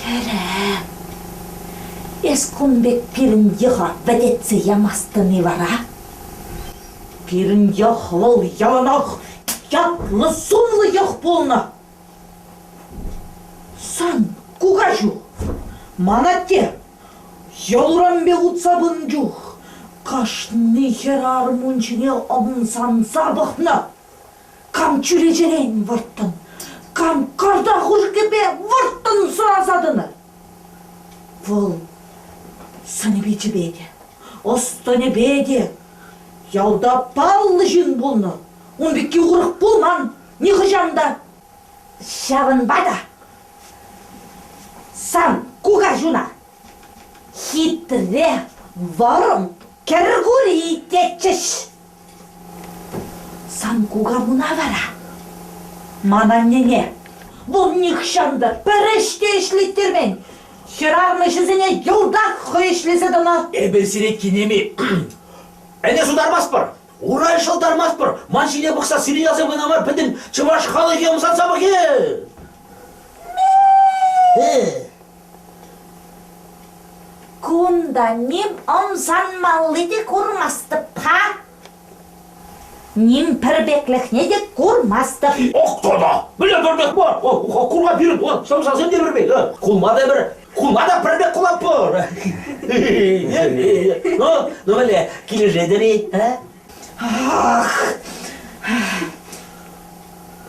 Хӗрӗм, эс кун пек пирӗн йӑха вӗтетсе ямастӑн-и вара? Пирӗн йӑх вӑл яланах ятлӑ-сумлӑ йӑх пулнӑ. Сан кукаҫу, ман атте, ял урамӗпе утса пынӑ чух кашни хӗрарӑм ун ҫине ӑмсанса пӑхнӑ. Кам чӳречерен вӑрттӑн, кам карта хушӑкӗпе вӑрттӑн сӑнаса тӑнӑ. Вӑл сӑнӗ-пичӗпе те, ӑс-тӑнӗпе те ялта паллӑ ҫын пулнӑ. Ун пекки урӑх пулман нихӑҫан та. Ҫавӑнпа та сан кукаҫуна хитре вӑрӑм Кӗркури тетчӗҫ. Сан кукамуна вара, ман аннене, вӑл нихҫан та пӗр ӗҫ те ӗҫлеттермен, хӗрарӑм ӗҫӗсене йӑлтах хӑй ӗҫлесе тӑнӑ. Эпир сире кинеми ӗне сутармастпӑр, урай шӑлтармастпӑр, ман ҫине пӑхса сире ялсем кӑна мар, пӗтӗм чӑваш халӑхӗ ӑмсанса пӑхӗ. Кунта ним ӑмсанмалли те курмастӑп-ха. Ним пӗрпеклӗхне те курмастӑп. Ох тата! Мӗнле пӗр пек мар? Курма пирӗн сӑмсасем те пӗр пек. Кулма та пӗр, кулма та пӗр пек кулатпӑр. Ну, ну мӗнле, килӗшетӗр-и? Ах!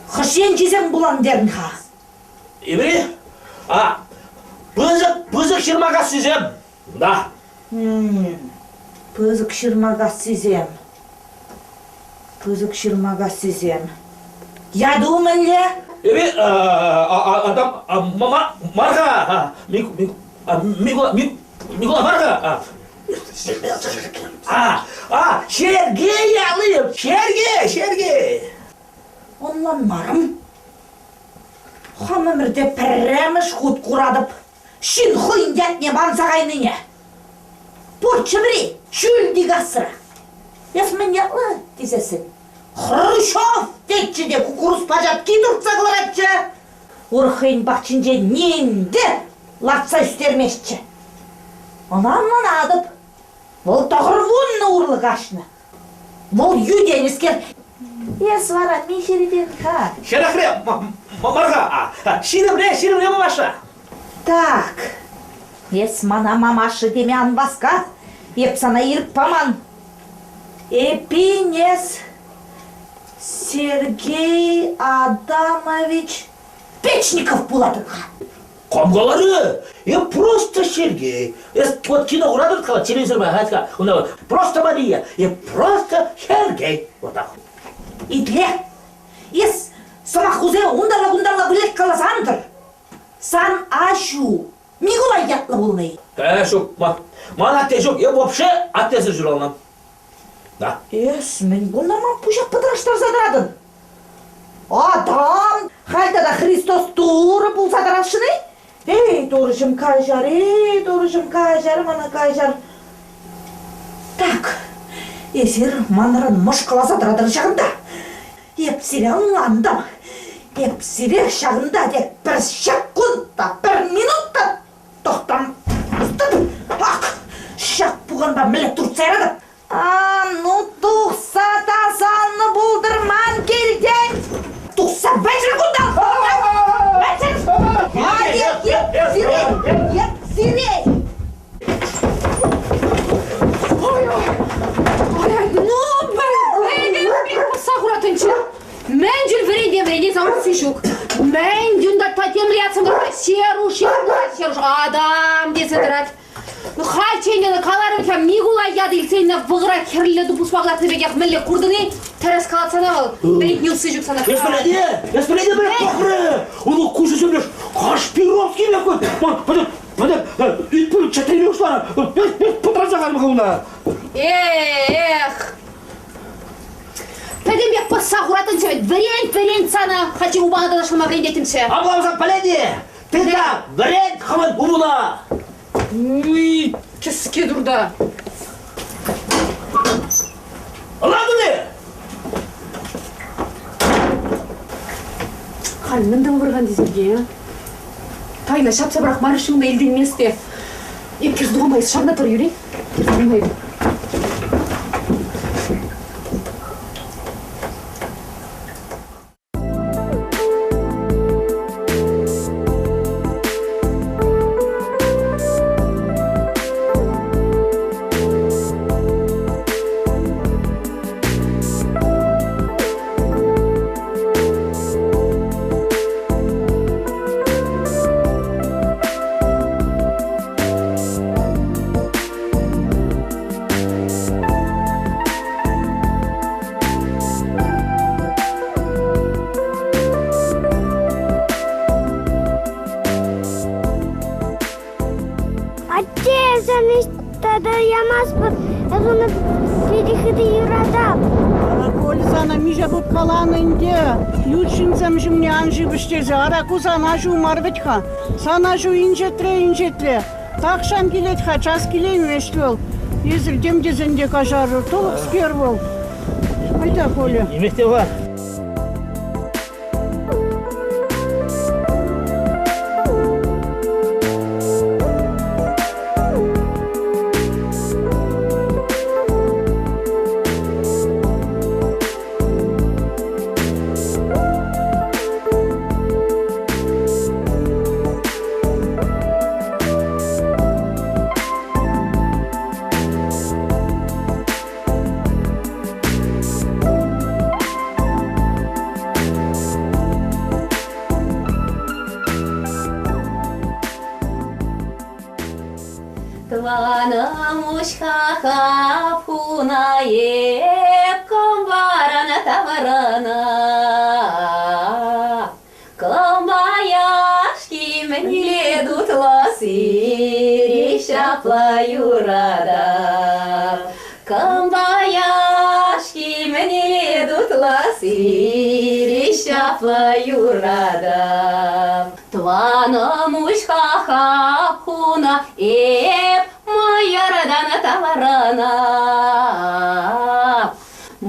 Хӑш енчисем пулан терӗн-ха? Еврей? А, пысӑк, пысӑк ҫырмакассисем. Да. Пысӑк ҫырмакассисем. Пысӑк ҫырмакассисем. Яту мӗнле? Эпи адам мар-ха. Микула, Микула мар-ха. А, а, Сергей ятлӑ, Сергей, Сергей. Ӑнланмарӑм. Хам ӗмӗрте пӗрремӗш хут куратӑп ҫын хӑйӗн ятне манса кайнине. Пур чӗмри ҫӳлти касра. Эс мӗн ятлӑ тесессӗн Хрущев тетчӗ те куккурус пачатки туртса кӑларатчӗ. Урӑх хӑйӗн пахчинче ним те лартса ӳстерместчӗ. Ӑна ӑнланатӑп. Вӑл 90 урлӑ каҫнӑ. Вӑл йӳтенӗскер. Эс вара миҫеретен-ха? Хӗрӗхре, мар-ха, ҫирӗмре, ҫирӗмре мамаша. Так, эс мана мамаша теме ан васка, эп сана ирӗк паман. Эппин эс Сергей Адамович Печников пулатӑн-ха. Кам каларӗ? Я просто Сергей. Эс вот кино куратӑр кала телевизорпа хать-ха. Унта просто Мария. Я просто Сергей. Вот так. Итле. Эс сӑмахусем унталла-кунталла вылеткаласа ан тӑр. Сан аҫу Микулай ятлӑ пулнӑ-и? Э, ҫук, ман атте ҫук. Я вообще аттесӗр ҫуралнӑ. Да. Эс мӗн кунта ман пуҫа пӑтраштарса тӑратӑн? Адам, халь тата Христос Турӑ пулса тӑрасшӑн-и? Эй, Турӑҫӑм, каҫар, эй, Турӑҫӑм, каҫар мана, каҫар. Так, эсир манран мӑшкӑласа тӑратӑр ҫакӑнта. Эп сире ӑнлантӑм. Эп сире ҫакӑнта тек пӗр ҫеккунт та, пӗр минут та тӑхтам. Ак, ҫак пуканпа мӗнле туртса яратӑп? А, ну тухса тасалнӑ пултӑр ман килтен! Тухса вӗҫӗр кунтан! Вӗҫӗр! А, ек, ек, сире! Ек, сире! Ну, пӗтӗмпех пӑсса хуратӑнччӗ. Мӗн чуль вӗренте вӗренес усси ҫук. Мӗн юнтатпа темле ятсем Серуш, Серуш, Адам тесе тӑрать. Ну, хальччен каларӑм-ха, Микулай ят илсен вӑхӑра хӗрлӗ тупӑшма кӑлартнӑ пекех мӗнле куртӑн-и? Тӗрӗс калатсана вӑл. Вӗрентни усси ҫук сана. Эс пӗлетне, эс пӗлетне пӗлет пӑхрӗ. Унӑн куҫӗсем Кашпировский пек ман пӗтӗм пӗтӗм ӳт-пӳ чӗтреме пуҫларӗ. Пӑтранса кайрӑм-ха уна. Эх! Пӗтӗмпех пӑсса хуратӑнччӗ вӗт. Вӗрент, вӗрент сана. Хальччен упана ташлама вӗрентеттӗмччӗ. Апла пулсан пӗлет-и? Ты та вӗрент хӑвӑн упуна. Уй, кӗске турта. Ӑнлантӑн-и? Халь мӗн тӑвӑр-ха Сергей, а? Тайна ҫапса пӑрахмарӗ-ши унта илтӗнмест те. Эп кӗрсе тухма эс ҫавна тӑр, Юрий. Кӗрсе тухма эп. Атте, эсӗ ниҫта та ямастпӑр. Эпӗ ӑна питӗ хытӑ юратап. Коля сана миҫе хут каланӑ ӗнтӗ, ют ҫынсем ҫумне ан ҫыпӑҫ тесе. Ара, ку сан аҫу мар вӗт-ха. Сан аҫу инҫетре-инҫетре. Тахҫан килет-ха, час килеймест вӑл. Эсир тем тесен те каҫарӑр, тӑлӑхскер вӑл. Айта, Коля. Нимех те мар. Тӑванӑм уҫ-ха хуна эп кӑмпаран таврана. Кӑмпа яшки мӗнле тутлӑ сире ҫапла юратап. Кӑмпа яшки мӗнле тутлӑ сире ҫапла юратап. Тӑванӑм уҫ-ха хуна эп мӑйӑртан таврӑнап.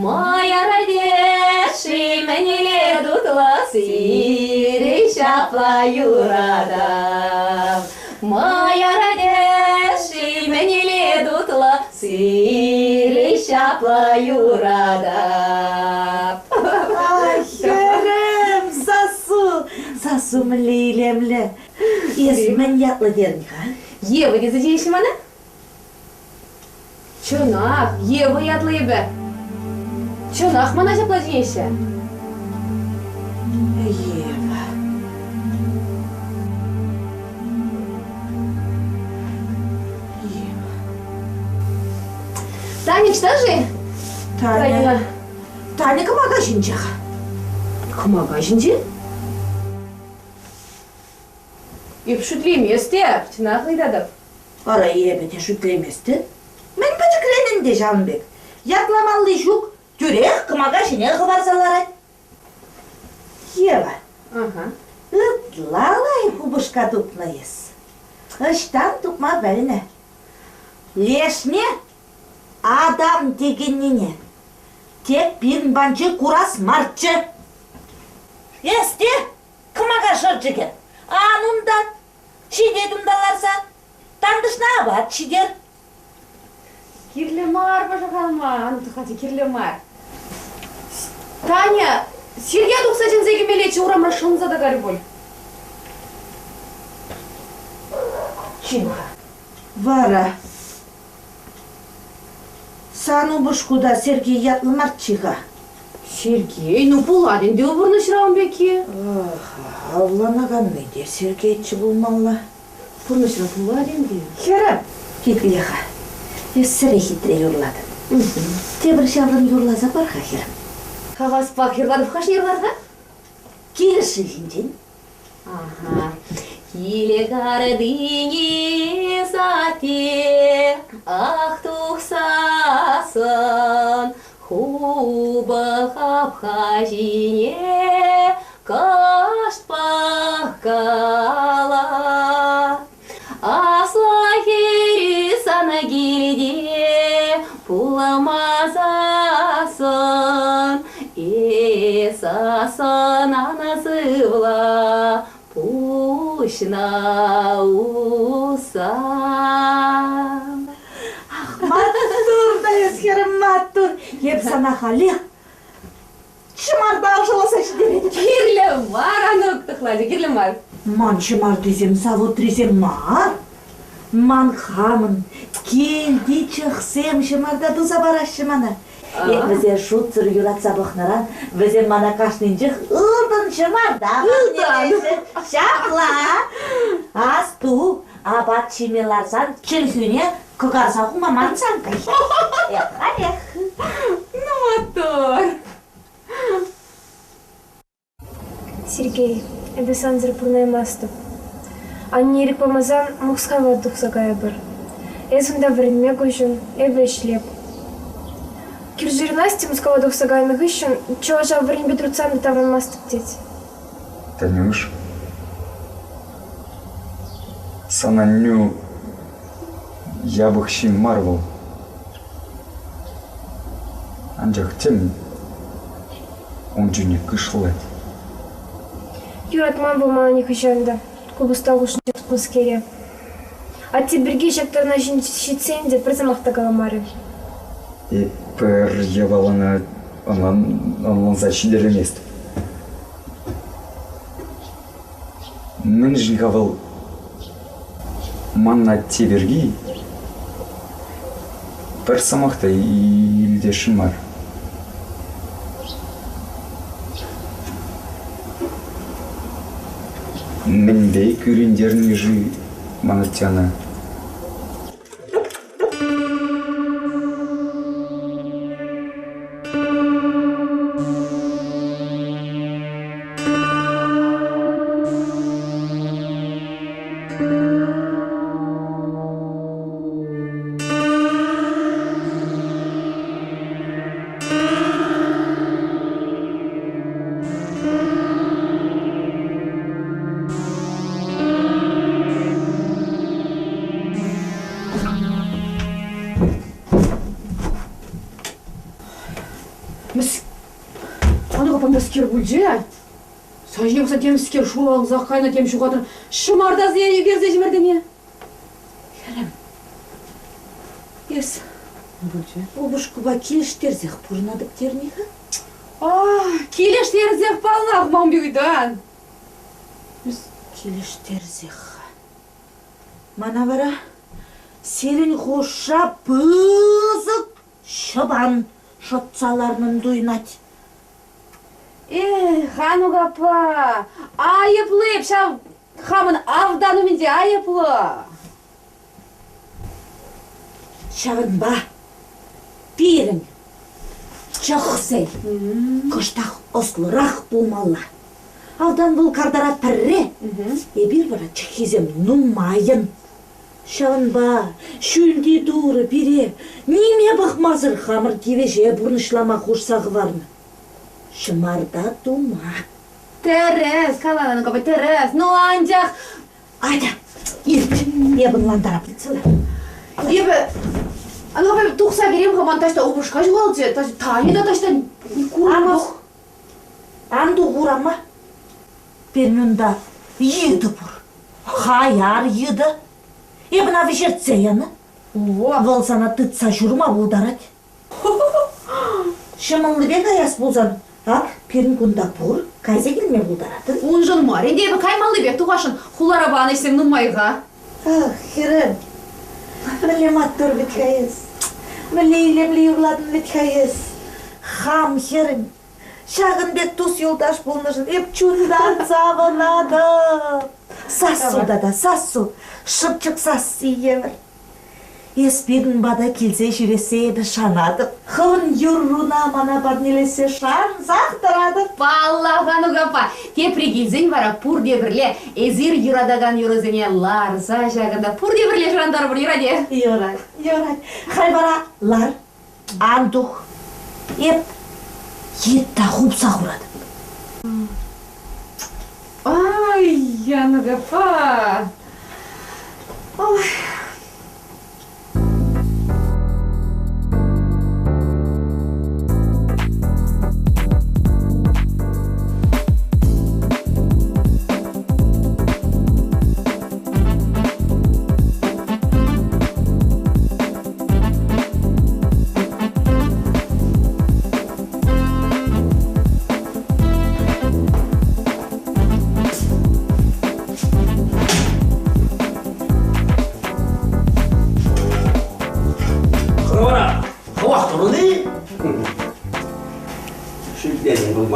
Мӑйӑр тешши мӗнле тутлӑ сире ҫапла юратап. Мӑйӑр тешши мӗнле тутлӑ сире ҫапла юратап. Ай, хӗрӗм, сасу, сасу мӗнле илемлӗ. Эс мӗн ятлӑ терӗн-ха? Ева тесе чӗнеҫҫӗ мана. Чӑнах, Ева ятлӑ эпӗ. Чӑнах мана ҫапла чӗнеҫҫӗ. Ева. Ева. Таня ӑҫта-ши? Таня. Таня кӑмака ҫинче-ха. Кӑмака ҫинче? Эп шӳтлеместӗп, чӑнах ыйтатӑп. Ара, эпӗ те шӳтлеместӗп. Мӗн пӗчӗкрен ӗнтӗ ҫавӑн пек. Ятламалли ҫук, тӳрех кӑмака ҫине хӑпарса ларать. Ева, ытла лайӑх упӑшка тупнӑ эс. Ӑҫтан тупма пӗлнӗ. Лешне Адам текеннине тек пирӗн панчи курас марччӗ. Эс те кӑмака шӑрчӑкӗ. Ан унтан, ҫитет унта ларса. Тантӑшна апат ҫитер. Кирлӗ мар пӑшӑрханма, Антухати, кирлӗ мар. Таня, Сергей тухса чӗнсе кӗмеллеччӗ, урамра шӑнса та карӗ пуль. Чим-ха, вара сан упӑшку та Сергей ятлӑ марччӗ-ха. Сергей, ну пулать ӗнтӗ пурнӑҫра ун пекки. Авланаканни те Сергейччӗ пулмалла. Пурнӑҫра пулать ӗнтӗ. Хӗрӗм, итле-ха, эс сӗре хитре юрлатӑн. Тепӗр ҫаврӑм юрласа пар-ха, хӗрӗм. Хаваспах юрлатӑп. Хӑш юрлар-ха? Килӗшӳ ҫинчен. Ага. Киле картине сате, ах тухсассӑн, хупӑ хапха ҫине кӑшт пӑхкала. Аслӑ хӗрӳ сана килте пулмасассӑн, эс асӑнан сывла пуҫлама. Пуҫна усан. Ах, маттур та эс, хӗрӗм, маттур. Эп сана халех ҫӑмарта ӑшаласа ҫитеретӗп. Кирлӗ мар, Анук, тӑхлачӑ, кирлӗ мар. Ман ҫӑмартисем заводрисем мар. Ман хамӑн килти чӑхсем ҫӑмарта туса параҫҫӗ мана. Эп вӗсен шутсӑр юратса пӑхнӑран вӗсем мана кашнинчех ылтӑн ҫӑмарта парнелеҫҫӗ. Ҫапла. Асту, апат ҫиме ларсан чӗлхӳне кӑкарса хума мансан кай. Халех. Ну, маттур. Сергей, эпӗ сансӑр пурӑнаймастӑп. Анне ирӗк памасан Мускава тухса кайӑпӑр. Эс унта вӗренме куҫӑн, эпӗ ӗҫлеп. Кӳршӗри Настя Мускава тухса кайнӑ хыҫҫӑн чӑваша вӗренпе туртсан та таврӑнмастӑп тет. Танюш, сан аннӳ япӑх ҫын мар вӑл. Анчах тем ун чунӗ кышлать. Юратман вӑл мана нихӑҫан та, купӑста хушшинче тупнӑскере. Атте пирки ҫак тарана ҫитсен те пӗр сӑмах та каламарӗ. Эп пӗр япалана ӑнланса ҫитерейместӗп. Мӗншӗн-ха вӑл ман атте пирки пӗр сӑмах та илтесшӗн мар. Мӗнпе кӳрентернӗ-ши ман аттене? Ана капа мӗскер пулчӗ? Сан ҫине пӑхса темскер шуралсах кайнӑ, тем ҫухатнӑ. Ҫӑмартасене ӳкерсе ҫӗмӗртӗне. Хӗрӗм, эс упӑшкупа килӗштерсех пурӑнатӑп тернӗ-ха? Килӗштерсех паллах, ман пек ыйтан. Килӗштерсех-ха. Мана вара сирӗн хушша пысӑк ҫӑпан шӑтса ларнӑн туйӑнать. Эх, Анук аппа, айӑплӑ эп ҫав хамӑн автан умӗнче айӑплӑ. Ҫавӑнпа пирӗн чӑхсен кӑштах ӑслӑрах пулмалла. Автан вӑл картара пӗрре, эпир вара чӑххисем нумайӑн. Ҫавӑнпа ҫӳлти Турӑ пире ниме пӑхмасӑр хамӑр тивӗҫе пурнӑҫлама хушса хӑварнӑ. Ҫӑмарта тума. Тӗрӗс, каланӑ капа, тӗрӗс. Ну, анчах Атя, ирт, эп ӑнлантарап. Эпӗ ну, тухса кӗрем-ха, ман таҫта упӑшка ҫухалчӗ, Таня та таҫта курмах. Ан тух урама. Пирӗн унта йытӑ пур. Хаяр йытӑ. Эп ӑна вӗҫертсе янӑ. Вӑл сана тытса ҫурма пултарать. Ҫӑмӑллипе каяс пулсан, ак, пирӗн кунта пур, кайса килме пултаратӑн. Уншӑн мар ӗнтӗ эпӗ каймаллипех тухасшӑн. Хулара панӑ ӗҫсем нумай-ха. Ах, хӗрӗм, мӗнле маттур вӗт-ха эс. Мӗнле илемлӗ юрлатӑн вӗт-ха эс. Хам хӗрӗм, ҫакӑн пек тус-юлташ пулнӑшӑн эп чунтан савӑнатӑп. Сассу тата, сассу, шӑпчӑк сасси евӗр. Эс пирӗн пата килсе ҫӳрессе эпӗ шанатӑп. Хӑвӑн юрруна мана парнелессе шансах тӑратӑп. Паллах, Анук аппа, тепре килсен вара пурте пӗрле эсир юратакан юрӑсене ларса ҫакӑнта пурте пӗрле шӑрантарӑпӑр, юрать-и? Юрать, юрать. Халь вара лар, ан тух. Эп йытта хупса хуратӑп. Ай, Анук аппа! Ой.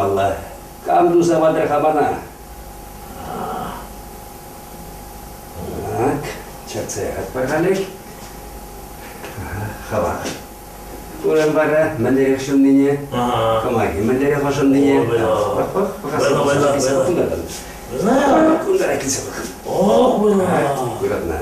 тумалла. Кам туса патӑр-ха мана? Так, чӗртсе яратпӑр халех. Хӑвах. Курӑн вара мӗнлерех ҫуннине, кӑмаки мӗнлерех ӑшӑннине. Пӑх, пӑх, пӑхас кунта Кунта килсе пӑх. Ох, Юратнӑ.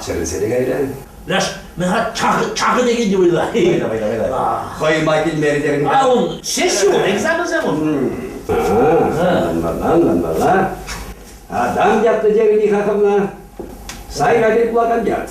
Чӗрӗлсе те кайрӗ. Леш, мӗн-ха чакӑ текен те вӑйла. Вӑйла, вӑйла, вӑйла. Хӑйма килмерӗ терӗн. А ун ҫеҫ ҫук, экзаменсем ун. Ӑнланмалла, ӑнланмалла. Адам ятлӑ терӗн-и-ха хӑвна? Сайра тӗл пулакан ят.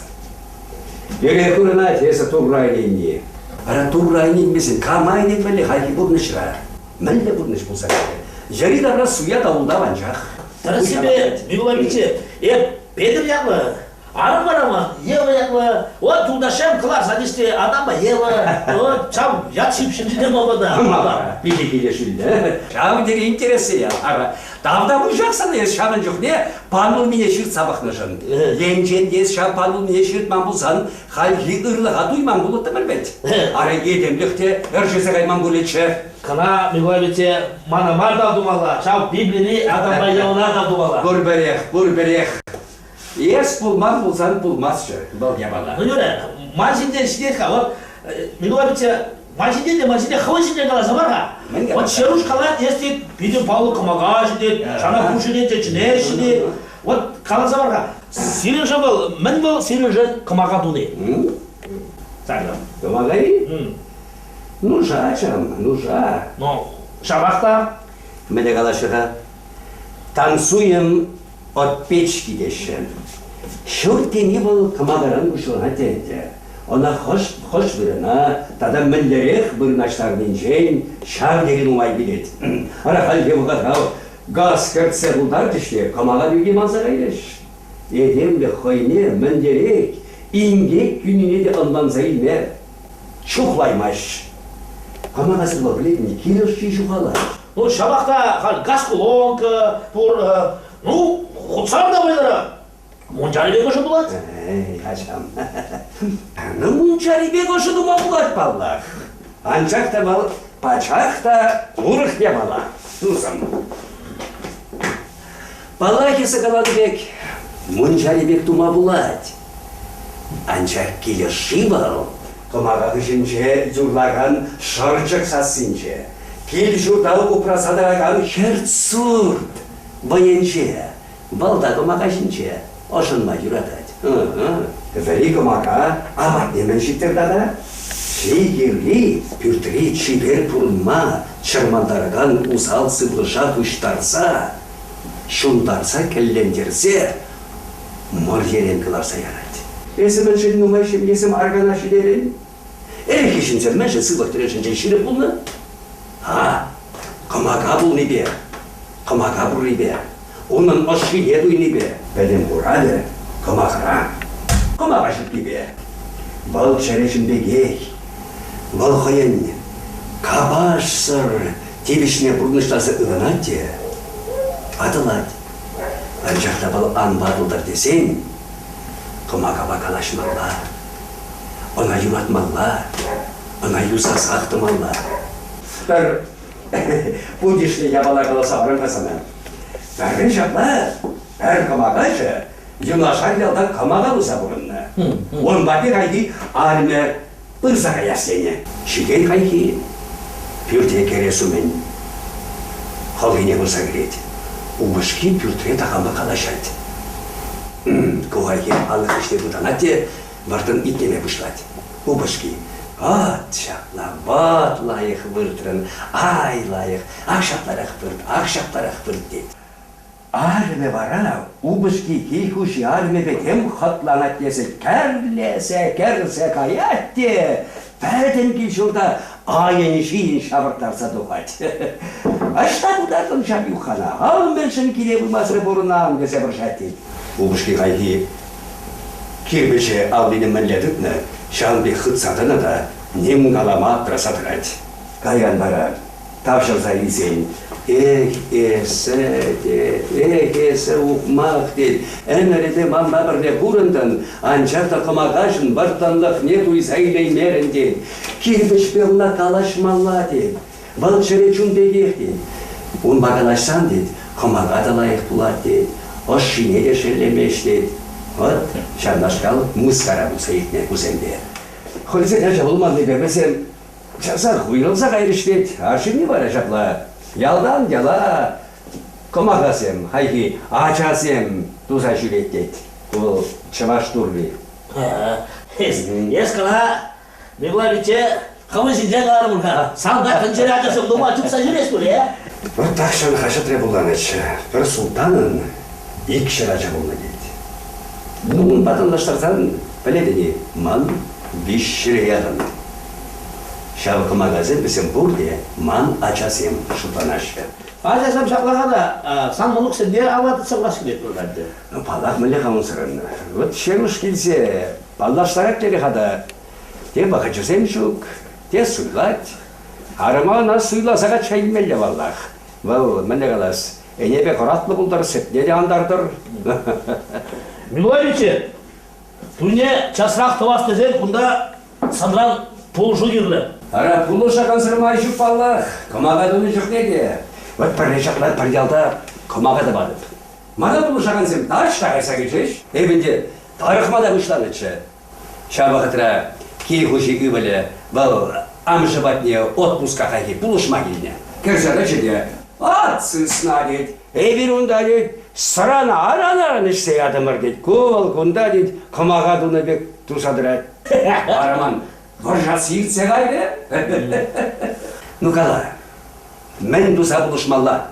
Йӗре курӑнать эсӗ Турра ӗненни. Вара Турра ӗненмесен кама ӗненмелле хальхи пурнӑҫра? Мӗнле пурнӑҫ пулса кайрӗ? Йӗри-тавра суя та ултав анчах. Тӗрӗссипе, Микулай пичче, эп Петӗр ятлӑ, арӑм вара ман Ева ятлӑ. Вот юлташсем кӑларса те Адампа Ева. Вот ҫав ят ҫыпҫӑнчӗ мала та. Мала, питӗ килӗшӳллӗ. Ҫав тери интереслӗ ара. Тавтапуҫах сана эс ҫавӑн чухне панулмине ҫыртса пӑхнӑшӑн. Енчен те эс ҫав панулмине ҫыртман пулсан хальхи ырлӑха туйман пулӑттӑмӑр вӗт. Ара этемлӗх те ӗрчесе кайман пулӗччӗ. Кӑна, Микулай пичче, мана мар тав тумалла, ҫав Библири Адампа Евӑна тав тумалла. Пурпӗрех, пурпӗрех. Эс пулман пулсан пулмастчӗ вӑл япала. Ну, Юра, ман ҫинчен ҫитет-ха. Вот, Микулай пичче, ман ҫинчен те, ман ҫинчен хӑвӑн ҫинчен каласа пар-ха. Вот Ҫеруш калать, эс тет, питӗ паллӑ кӑмака ҫитет, сана пушине те чӗнеҫҫӗ тет. Вот каласа пар-ха, сирӗншӗн вӑл, мӗн вӑл сирӗншӗн кӑмака туни? Сарӑм. Кӑмака-и? Нуша, ачам, нуша. Ну, ҫапах та. Мӗне калаҫҫӗ-ха? Танцуем от печки теҫҫӗ. Ҫурт тени вӑл кӑмакаран пуҫланать те ӗнтӗ. Ӑна хӑш, хӑш вырӑна тата мӗнлерех вырнаҫтарнинчен ҫав тери нумай килет. Ара хальхи вӑхӑтра газ кӗртсе тултарчӗҫ те кӑмака пирки манса кайрӗҫ. Этемлӗх хӑйне мӗнлерех инкек кӳнине те ӑнланса илме чухлаймасть. Кӑмакасӑр вӑл пӗлетӗн, кил ӑшши ҫухалать. Ну, ҫапах та халь газ колонка пур. Ну, хутсан та вӑйлӑрах. Мунчари пек ӑшӑ пулать. Эй, ачам. Ну, мунчари пек ӑшӑ тума пулать паллах. Анчах та вӑл пачах та урӑх япала. Тусӑм. Паллах, эсӗ каланӑ пек, мунчари пек тума пулать. Анчах килӗшӳ вӑл кӑмака хыҫӗнче юрлакан шӑрчӑк сассинче, кил-ҫурта упраса тӑракан хӗрт-сурт вӑйӗнче, вӑл та кӑмака ҫинче ӑшӑнма юратать. Вӗри кӑмака апатне мӗн ҫиттӗр тата? Чи кирли пӳртри чипер пурӑнма чӑрмантаракан усал сывлӑша пуҫтарса, ҫунтарса кӗллентерсе мӑрьерен кӑларса ярать. Эсӗ мӗншӗн нумай ҫемьесем аркана ҫитерен? Ӗлӗкхи ҫынсем мӗншӗн сывлӑх тӗлӗшӗнчен ҫирӗп пулнӑ? А, кӑмака пулнипе, кӑмака пуррипе, унӑн ӑшшине туйнипе. Пӗтӗм хуравӗ кӑмакара, кӑмака ҫуккипе. Вӑл чӗрӗ ҫын пекех, вӑл хӑйӗн капашсӑр тивӗҫне пурнӑҫласа ывӑнать те ватӑлать. Анчах та вӑл ан ватӑлтӑр тесен кӑмакапа калаҫмалла, ӑна юратмалла, ӑна юсасах тӑмалла. Пӗр путишлӗ япала каласа парам-ха сана. Пӗрре ҫапла пӗр кӑмакаҫӑ юнашар ялта кӑмака туса пурӑннӑ. Ун патне хайхи арӑмӗ пырса каяс тенӗ. Ҫитет хайхи пӳрте кӗрес умӗн хӑлхине пырса кӗрет. Упӑшки пӳртре такампа калаҫать. Ку хайхи алӑк хыҫне пытанать те вӑрттӑн итлеме пуҫлать. Упӑшки: «Вӑт ҫапла, вӑт лайӑх выртрӑн, ай лайӑх, ак ҫапларах вырт, ак ҫапларах вырт», тет. Арӑмӗ вара упӑшки кил хуҫи арӑмӗпе тем хӑтланать тесе кӗрлесе кӗрсе каять те пӗтӗм кил-ҫурта айӑн-ҫийӗн ҫавӑрттарса тухать. Ӑҫта пытартӑн ҫав юххана? Ав мӗншӗн киле пымасӑр пурӑнан тесе вӑрҫать тет. Упӑшки хайхи кирпӗче аллине мӗнле тытнӑ, ҫавӑн пек хытса тӑнӑ та ним калама аптраса тӑрать. Кайран вара тавҫӑрса илсен, эх, эсӗ, тет, эх, эсӗ, ухмах, тет, ӗмӗрӗпе манпа пӗрле пурӑнтӑн, анчах та кӑмакаҫӑн вӑрттӑнлӑхне туйса илеймерӗн, тет, кирпӗчпе ӑна калаҫмалла, тет. Вӑл чӗрӗ чун пекех тет. Унпа калаҫсан тет, кӑмака та лайӑх пулать тет, ӑшшине те шеллемест тет. Вӑт ҫавнашкал мыскара пулса иртнӗ кусемпе. Хӑйсен ача пулманнипе вӗсем часах уйрӑлса кайрӗҫ тет. Арҫынни вара ҫапла ялтан яла кӑмакасем, хайхи ачасем туса ҫӳрет тет. Ку вӑл чӑваш турри. Эс кӑна Микулай пичче, хӑвӑн ҫинчен каларӑм-ха. Сан та тӗнчере ачасем нумай чупса ҫӳрес пуль, э? Вӑт тахҫан хаҫатра вуланӑччӗ. Пӗр султанӑн 200 ача пулнӑ тет. Ну, унпа танлаштарсан, пӗлетӗн-и, ман 300-е яхӑн. Ҫав кӑмакасем вӗсем пурте ман ачасем шутланаҫҫӗ. Ачасем ҫаплаха та сан мӑнуксене алла тытса курас килет пуль ӗнтӗ. Ну, паллах, мӗнле-ха унсӑрӑн? Вот Ҫеруш килсе паллаштарать терӗ-ха та, те вӑхӑчӗсем ҫук, те суйлать. Арӑма ӑна суйласа качча илмелле паллах. Вӑл, мӗнле калас, ӗне пек ӑратлӑ пултӑр, сӗтне те антартӑр. Миловичи, туйне часрах тӑвас тесен кунта санран пулӑшу кирлӗ. Ара, пулӑшакансӑр май ҫук паллах. Кӑмака тунӑ чухне те. Вӑт пӗрре ҫапла пӗр ялта кӑмака тӑватӑп. Мана пулӑшакансем таҫта кайса кӗчӗҫ. Эп ӗнтӗ тарӑхма та пуҫланӑччӗ. Ҫав вӑхӑтра кил хуҫи ывӑлӗ вӑл амӑшӗ патне отпуска хайхи пулӑшма килнӗ. Кӗрсе тӑчӗ те ат сысна тет, эпир унта тет, сӑрана аран-аран ӗҫсе ятӑмӑр тет, ку вӑл кунта тет, кӑмака тунӑ пек туса тӑрать. Вара ман вӑрҫасси иртсе кайрӗ. Ну кала, мӗн туса пулӑшмалла?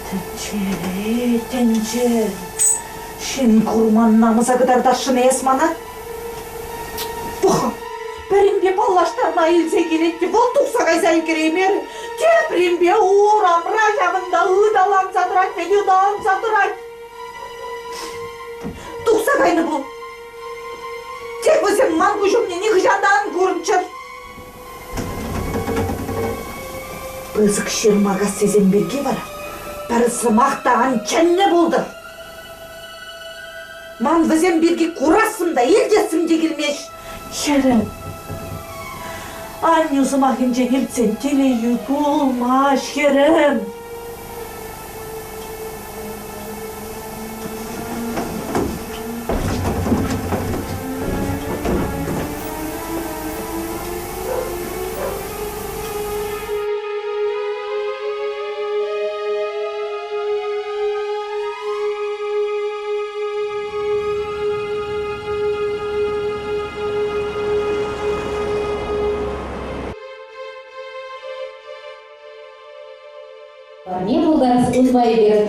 Тӗнче, тӗнче, ҫын курман намӑса кӑтартасшӑн эс мана? Пӑх, пӗринпе паллаштарма илсе килет те вӑл тухса кайса ӳкереймерӗ, тепринпе урамра ҫавӑнта ыталанса тӑрать вӗт, ыталанса тӑрать. Тухса кайнӑ пул. Тек вӗсем ман куҫ умне нихӑҫан та ан курӑнччӑр. Пысӑк ҫырма кассисем пирки вара пӗр сӑмах та ан чӗннӗ пултӑр. Ман вӗсем пирки курассӑм та, илтессӗм те килмест. Хӗрӗм, аннӳ сӑмахӗнчен иртсен телейӳ пулмасть, хӗрӗм. Парне пултарас унпа эпир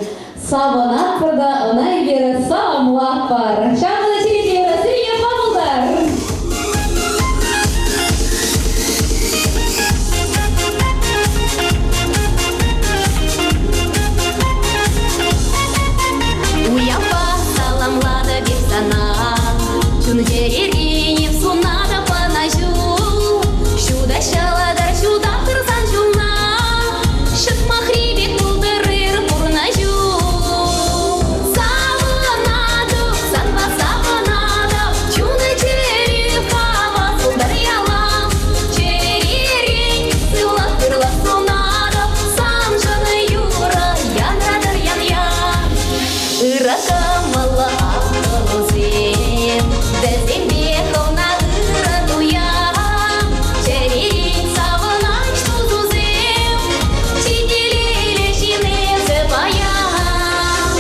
савӑнатпӑр та ӑна эпир саламлатпӑр. Ҫавӑн сире сире пултар! Уявпа саламлатӑп эп сана, Чун-чӗререн эп сунатӑп ӑнӑҫу. Ҫута ҫӑлтӑр ҫутаттӑр сан ҫулна, Ҫӑтмахри пек пултӑр ыр пурнӑҫу. Савӑнатӑп, санпа савӑнатӑп, Чун-чӗрӳ хавас пултӑр ялан. Чӗререн сывлӑх ырлӑх сунатӑп, Саншӑн юрӑ янратӑр ян-ян. Ырӑ кӑмӑллӑ астӑвусем, вӗсемпе хӑвна ырӑ туям. Чӗререн савӑнаҫ тусусем, чи телейлӗ ҫын эсӗ паян.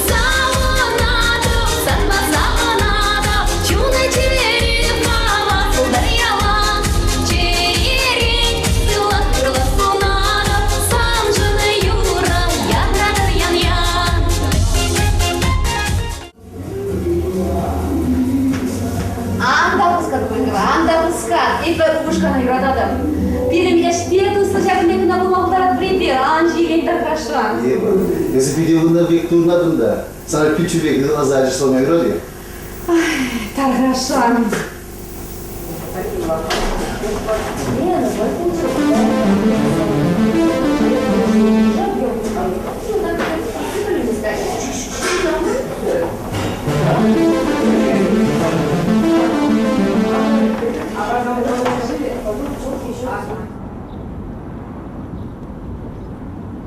Савӑнатӑп, санпа савӑнатӑп, чун-чӗрӳ хавас пултӑр ялан. Чӗререн сывлӑх ырлӑх сунатӑп, саншӑн юрӑ янратӑр ян-ян. Ан та хускат, Ольга, ан та хускат. Эпӗ упӑшкана юрататӑп. Пирӗн ӗҫпе туслӑ ҫакӑн пек кӑна пулма пултаратпӑр эпир. Ан ҫилен тархасшӑн. Ева, эсӗ питӗ ывӑннӑ пек туйӑнатӑн та. Сана пиччӳ пек ыталаса ачашлама юрать-и? Тархасшӑн.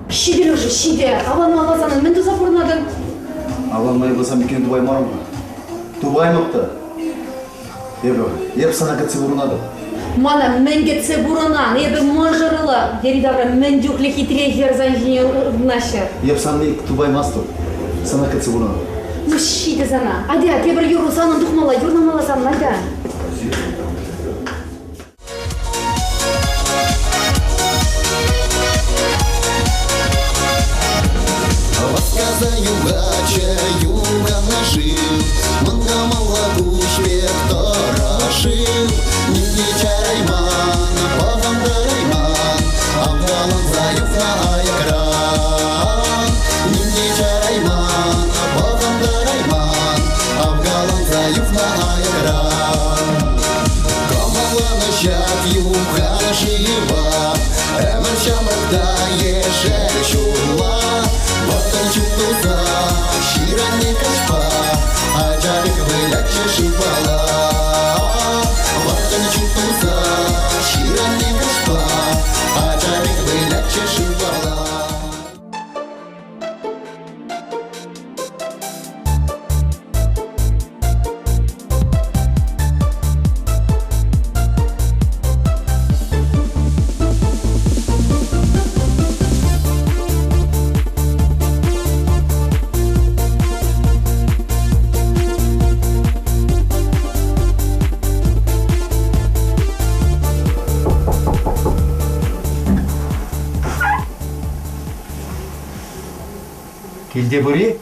Ҫитӗ, Леша, ҫитӗ. Авланмалла санӑн мӗн туса пурӑнатӑн? Авланма пулсан иккен тупаймарӑм-ха. Тупаймӑп та. Эпӗ, эп сана кӗтсе пурӑнатӑп. Мана мӗн кӗтсе пурӑнан? Эпӗ мӑшӑрлӑ. Йӗри-тавра мӗн чухлӗ хитре хӗр сан ҫине ывӑнаҫҫӗ. Эп санни тупаймастӑп. Сана кӗтсе пурӑнатӑп. Ну ҫитӗ сана. Атя, тепӗр юрӑ санӑн тухмалла, юрламалла санӑн, атя. Васкаса юхатчӗ юханнӑ шыв, Мӑнкӑмӑллӑ куҫ пек тӑрӑ шыв. Нимне чарайман, пӑхӑнтарайман, Авкаланса юхнӑ аякран. Нимне чарайман, пӑхӑнтарайман, Авкаланса юхнӑ аякран. Кӑмӑлланӑ ҫак юхан шыва, Ӗмӗр ҫамрӑк та ешӗл ҫулла. Вӑрттӑн чуптуса ҫыранне каҫпа, Ача пек вылятчӗ шывпала. Вӑрттӑн чуптуса ҫыранне каҫпа, Ача пек вылятчӗ шывпала. Килте пур-и?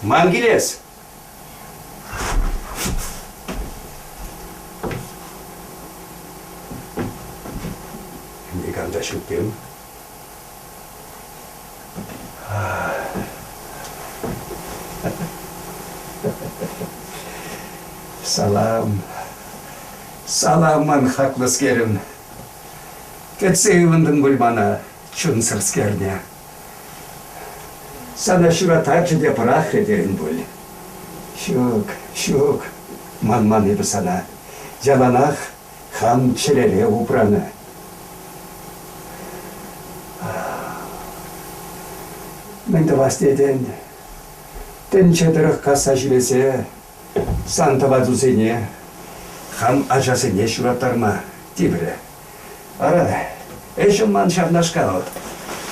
Ман килес. Никам та ҫук-им? Салам. Салам, ман хаклӑскерӗм. Кӗтсе ывӑнтӑн пуль мана, чунсӑрскерне. Сана ҫуратарчӗ те пӑрахрӗ терӗн пуль. Ҫук, ҫук, манман эпӗ сана. Яланах хам чӗрере упранӑ. Мӗн тӑвас тетӗн? Тӗнче тӑрӑх касса ҫӳресе сан тӑватусене, хам ачасене ҫураттарма тиврӗ. Ара, ӗҫӗм ман ҫавнашкал.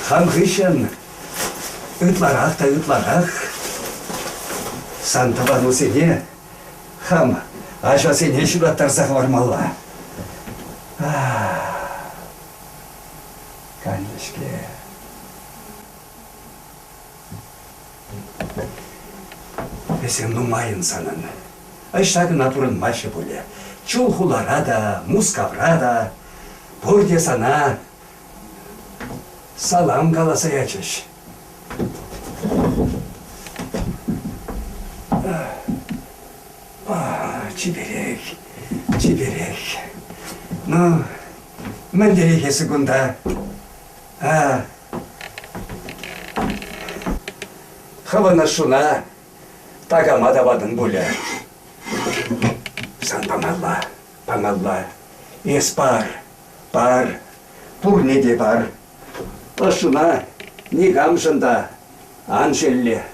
Хам хыҫҫӑн ытларах та ытларах сан тӑванусене, хам ачасене ҫураттарса хӑвармалла. Канлӗ-ҫке. Вӗсем нумайӑн санӑн. Ӑҫта кӑна пурӑнмаҫҫӗ пулӗ. Чулхулара та, Мускавра та пурте сана салам каласа ячӗҫ. Чиперех, чиперех. Ну, мӗнлерех эсӗ кунта? А, хӑвӑн ӑшшуна такама та ватӑн пулӗ. Сан памалла, памалла. Эс пар, пар, пурне те пар. Ӑшшуна никамшӑн та ан шелле.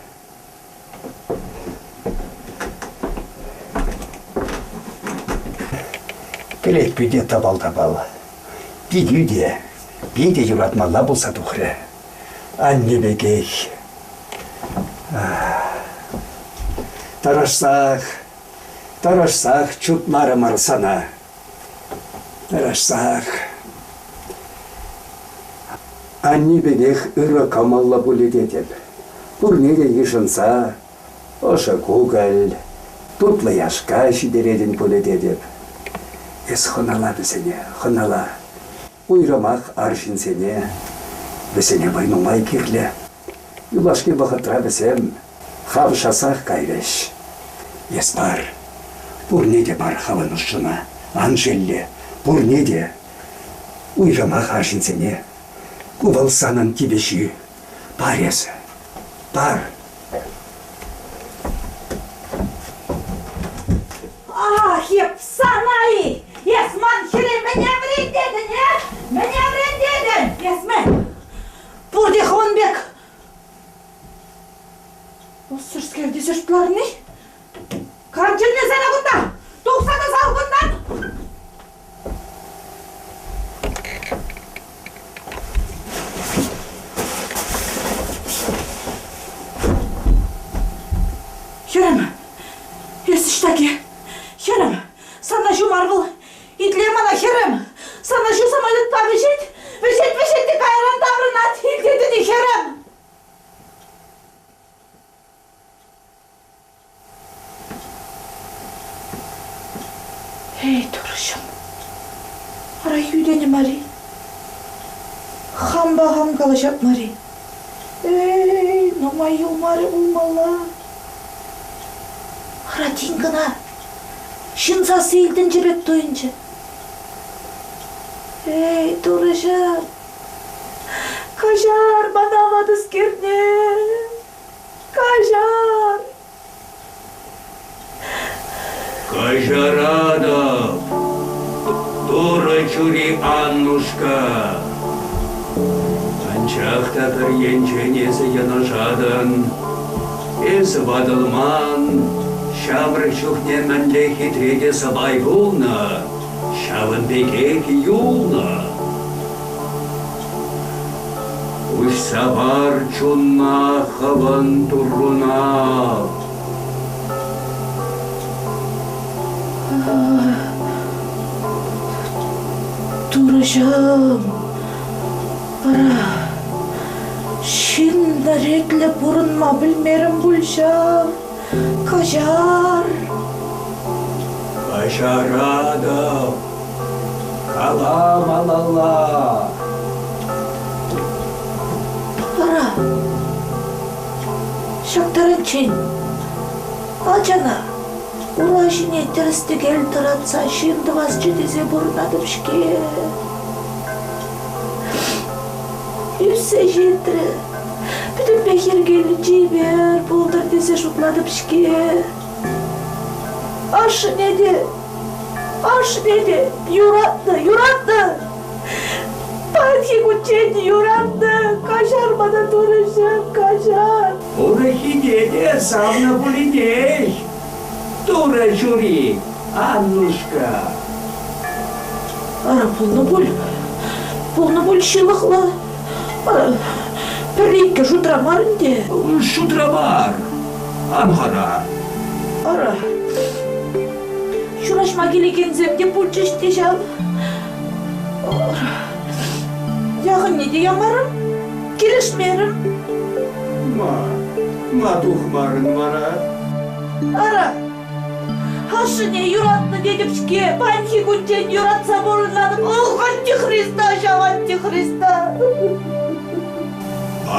Кӗлетпӳ те тапал-тапал. Питӳ те питӗ юратмалла пулса тухрӗ. Анне пекех. Тӑрӑшсах, тӑрӑшсах чутларӑмӑр сана. Тӑрӑшсах. Анне пекех ырӑ кӑмӑллӑ пулӗ тетӗп. Пурне те йышӑнса ӑшӑ кукӑль, тутлӑ яшка ҫитеретӗн пулӗ тетӗп. Эс хӑнала вӗсене, хӑнала. Уйрӑмах арҫынсене. Вӗсене вӑй нумай кирлӗ. Юлашки вӑхӑтра вӗсем хавшасах кайрӗҫ. Эс пар, пурне те пар хӑвӑн ӑшшуна, ан шелле, пурне те. Уйрӑмах арҫынсене. Ку вӑл санӑн тивӗҫӳ. Пар эсӗ, пар. Ах, эп сана-и! шутларӑн-и? Кам чӗннӗ сана кунта? Тухса тӑсал кунтан! Хӗрӗм, эс ӑҫта-ке? Хӗрӗм, сана ҫу мар вӑл. Итле мана, хӗрӗм. Сана ҫу самолетпа вӗҫет, вӗҫет, вӗҫет те кайран таврӑнать. Илтетӗн-и, хӗрӗм? Эй, турӑҫӑм, ара йӳтенӗ мар-и? Хампа хам калаҫап мар-и? Эй, нумай юлмарӗ пулмалла. Ара тин кӑна ҫын сасси илтӗнчӗ пек туйӑнчӗ. Эй, турӑҫӑм, каҫар мана ватӑскерне. Каҫар! Каҫаратӑп, Турӑ чури Аннушка. Анчах та пӗр енчен эсӗ йӑнӑшатӑн. Эсӗ ватӑлман, ҫамрӑк чухне мӗнле хитре те сӑпай пулнӑ, ҫавӑн пекех юлнӑ. Уҫса пар чунна хӑвӑн Турруна. Турӑҫӑм, ара, ҫын ӗретлӗ пурӑнма пӗлмерӗм пуль ҫав, каҫар. Каҫаратӑп. Кала малалла. Ара, ҫак таранччен ачана ура ҫине тӗрӗс-тӗкел тӑратса ҫын тӑвасчӗ тесе пурӑнатӑп-ҫке. Ӳссе ҫитрӗ, пӗтӗмпех йӗркеллӗ чипер пултӑр тесе шутлатӑп-ҫке. Ашшӗне те Ашшӗне те юратнӑ, юратнӑ. Паянхи кунччен юратнӑ. Каҫар мана, Турӑҫӑм, каҫар. Урӑххине те савнӑ пулинех. Турӑ чури, Аннушка. Ара, пулнӑ пуль. Пулнӑ пуль ҫылӑхлӑ. Ара, пӗр-иккӗ шутра мар ӗнтӗ. Шутра мар. Ан хӑра. Ара, ҫураҫма килекенсем те пулчӗҫ те ҫав. Яхӑнне те ямарӑм, килӗшмерӗм. Ма, ма тухмарӑн вара? Ара, ашшӗне юратнӑ тетӗп-ҫке, паянхи кунччен юратса пурӑнатӑп. Ох, антихриста ҫав, антихриста!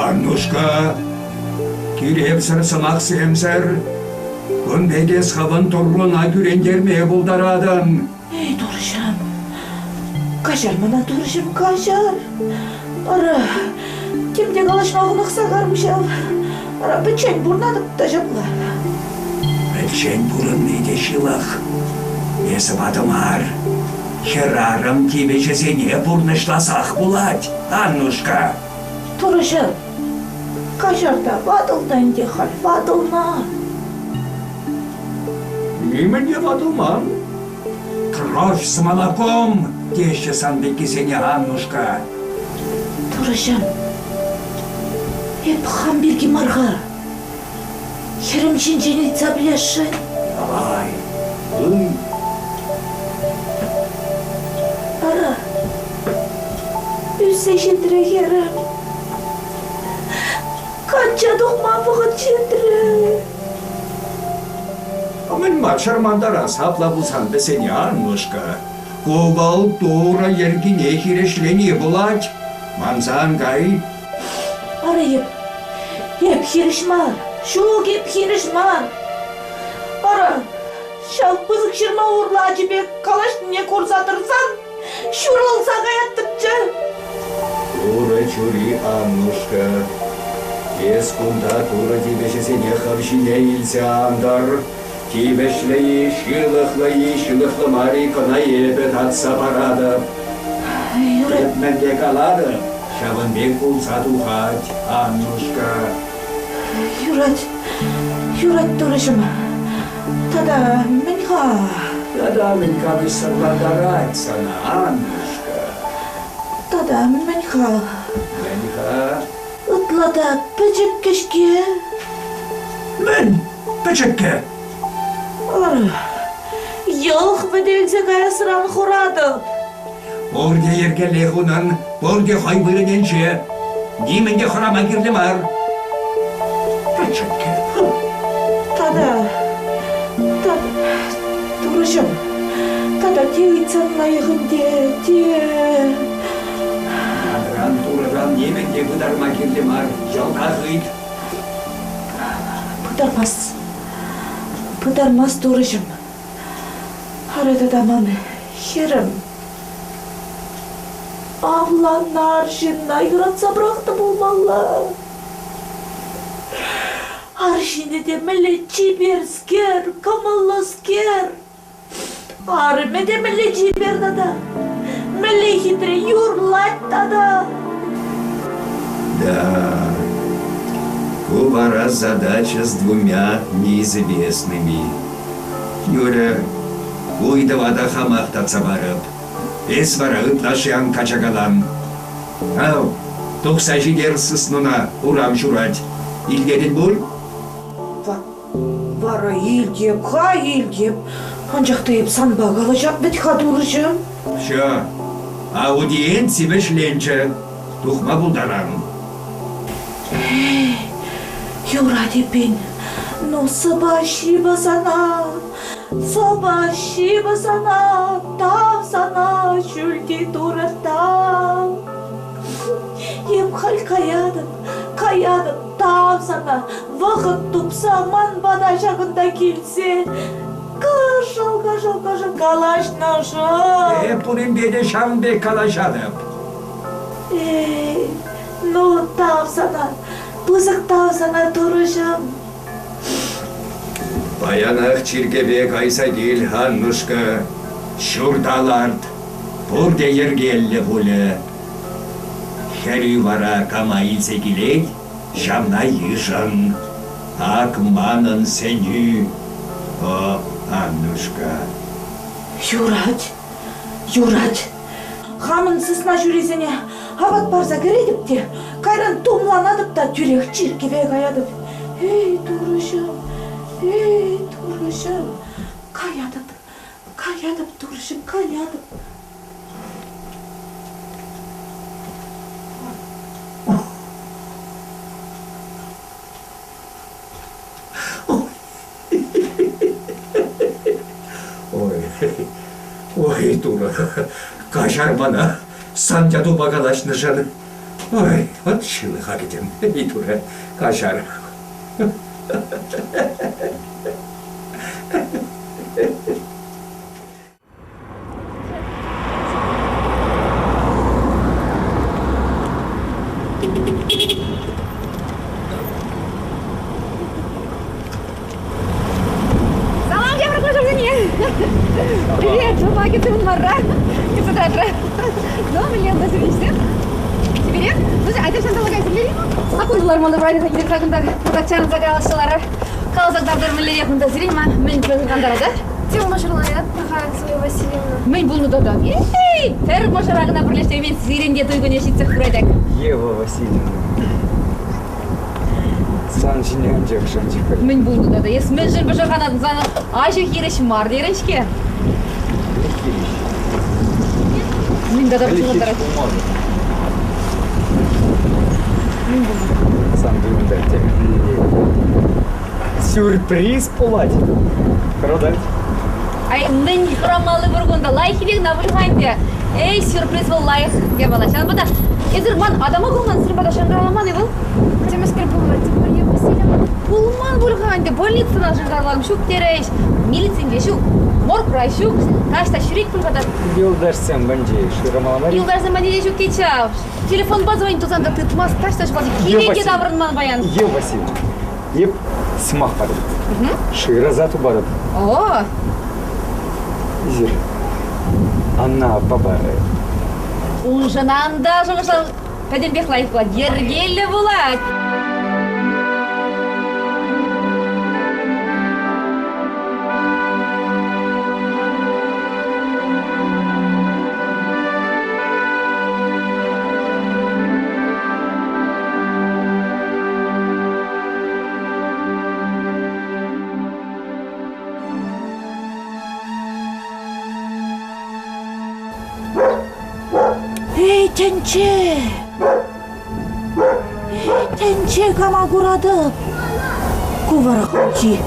Аннушка, киревсӗр сӑмахсемсӗр кун пек эс хӑвӑн турруна кӳрентерме пултаратӑн. Эй, турӑҫӑм, каҫар мана, турӑҫӑм, каҫар. Ара, тем те калаҫма хӑнӑхса карӑм ҫав. Ара, пӗччен пурӑнатӑп та ҫапла. Пӗччен пурӑнни те ҫылӑх. Эсӗ ватӑ мар. Хӗрарӑм тивӗҫӗсене пурнӑҫласах пулать, Аннушка. Турӑҫӑм, каҫар та, ватӑлнӑ ӗнтӗ халь, ватӑлнӑ. Нимӗн те ватӑлман. Кровь с молоком, теҫҫӗ сан пеккисене, Аннушка. Турӑҫӑм, эп хам пирки мар-ха. Хӗрӗм ҫинчен ыйтса пӗлесшӗн. Давай, ый. Ара, ӳссе ҫитрӗ хӗрӗм. Качча тухма вӑхӑт ҫитрӗ. Мӗн-ма чӑрмантарас апла пулсан вӗсене, Аннушка? Ку вӑл Турӑ йӗркине хирӗҫлени пулать. Мансан кай. Ара эп, эп хирӗҫ мар. Ҫук, эп хирӗҫ мар. Ара, ҫав пысӑк ҫырма урлӑ ачи пек калаҫнине курса тӑрсан ҫурӑлса каяттӑмччӗ. Турӑ чури Аннушка, эс кунта Турӑ тивӗҫӗсене хӑв ҫине илсе ан тӑр. Тивӗҫлӗ-и, ҫылӑхлӑ-и, ҫылӑхлӑ мар-и кӑна эпӗ татса паратӑп. Эп мӗнле калатӑп, ҫавӑн пек пулса тухать, Аннушка. Юрать, Юрать, турӑҫӑм. Тата мӗн-ха? Тата мӗн канӑҫсӑрлантарать сана, Аннушка? Тата мӗн-ха? Мӗн-ха? Ытла та пӗчӗккӗ-ҫке. Мӗн пӗчӗккӗ? Ара, йӑлӑх вӗтелсе каясран хӑратӑп. Пурте йӗркеллех унӑн, пурте хӑй вырӑнӗнче. Нимӗн те хӑрама кирлӗ мар. Пӗчӗккӗ. Тата, тата, турӑҫӑм, тата те ыйтсан лайӑх ӗнтӗ, те... Манран турӑран нимӗн те пытарма кирлӗ мар, йӑлтах ыйт. Пытармас, пытармас турӑҫӑм. Ара тата ман хӗрӗм авланнӑ арҫынна юратса пӑрахнӑ пулмалла. Арҫынӗ те мӗнле чиперскер, кӑмӑллӑскер. Арӑмӗ те мӗнле чипер тата, мӗнле хитре юрлать тата. Да, ку вара задача с двумя неизвестными. Юрӗ, ку ыйтӑва та хамах татса парӑп. Эс вара ытлашши ан качакалан. Ав, тухса ҫитер сыснуна, урам ҫурать. Илтетӗн пуль? Вара илтеп-ха, илтеп. Анчах та эп санпа калаҫап вӗт-ха, турӑҫӑм. Всё, аудиенци вӗҫленчӗ. Тухма пултаран. Эй, юрать эппин. Ну, спасибо сана, спасибо сана, тав сана, ҫӳлти Турӑ, тав. Эп халь каятӑп, каятӑп, тав сана, вӑхӑт тупса ман пата ҫакӑнта килсе кӑшӑл-кӑшӑл-кӑшӑл калаҫнӑшӑн. Эп пуринпе те ҫавӑн пек калаҫатӑп. Эй, ну тав сана, пысӑк тав сана, Турӑҫӑм. Паянах чиркӗве кайса кил, Аннушка, ҫурта ларт, пурте йӗркеллӗ пулӗ. Хӗрӳ вара кама илсе килет, ҫавна йышӑн. Ак манӑн сӗнӳ, о, Аннушка. Юрать, юрать. Хамӑн сысна ҫурисене апат парса кӗретӗп те, кайран тумланатӑп та тӳрех чиркӗве каятӑп. Эй, Турӑҫӑм, эй, Турӑҫӑм, каятӑп, каятӑп, Турӑҫӑм, каятӑп. Ой, ой, Турӑ, каҫар мана, сан ятупа калаҫнӑшӑн. Ой, вӑт ҫылӑха кӗтӗм, эй, Турӑ, каҫар. Салам, тепӗр кушаксене! Привет, журналки ты мара. Кицетратра. Ну, мӗнле вӗсем? Сибире? Слушай, айта шанталӑка сирлери? Саккунлар манда вайны хакилер хакында татчан закалашылары. Каласак мӗнлерех унта сирен ма мӗн кантарать, Тем мӑшӑрлаят паха, Зоя Васильевна. Мӗн пулнӑ тата? Эй, пӗр мӑшӑра кӑна пӗрлештермен сирӗн те туй кунӗ ҫитсех пырать. Ева Васильевна, сан ҫине анчах шанчӑк. Мӗн пулнӑ тата? Эс мӗншӗн пӑшӑрханатӑн? Сана аҫу хирӗҫ мар терӗн-ҫке. Хирӗҫ. Мӗн тата пӑшӑрхантарать? Мӗн пулнӑ? Сан туйӑмта темӗнле сюрприз пулать. Хӑратать. Ай, мӗн хӑрамалли пур кунта? Лайӑххипех навӑр-ха ӗнтӗ. Эй, сюрприз вӑл лайӑх япала. Ҫавӑнпа та эсир ман Адама курман, сирӗн пата шӑнкӑравламан-и вӑл? Темӗскер пулнӑ, Мария Васильевна. Пулман пуль-ха ӗнтӗ, больницӑна шӑнкӑравларӑм. Ҫук терӗҫ. Милицинче ҫук, моргра ҫук. Таҫта ҫӳрет пуль-ха та. Юлташсем патӗнче шырамалла мар-и? Юлташсем патӗнче ҫук тет ҫав. Телефонпа звонить тусан та тытмасть, таҫта ҫухалчӗ. Киле те таврӑнман паян. Ева Васильевна, Эп сӑмах патӑм. Шыраса тупатӑп. О! Эсир Анна папа. Уншӑн ан та шухӑшлав пӗтӗмпех лайӑх пулать, йӗркеллӗ пулать. Эй, тӗнче! Эй, тӗнче кама куратӑп? Ку вара хальхи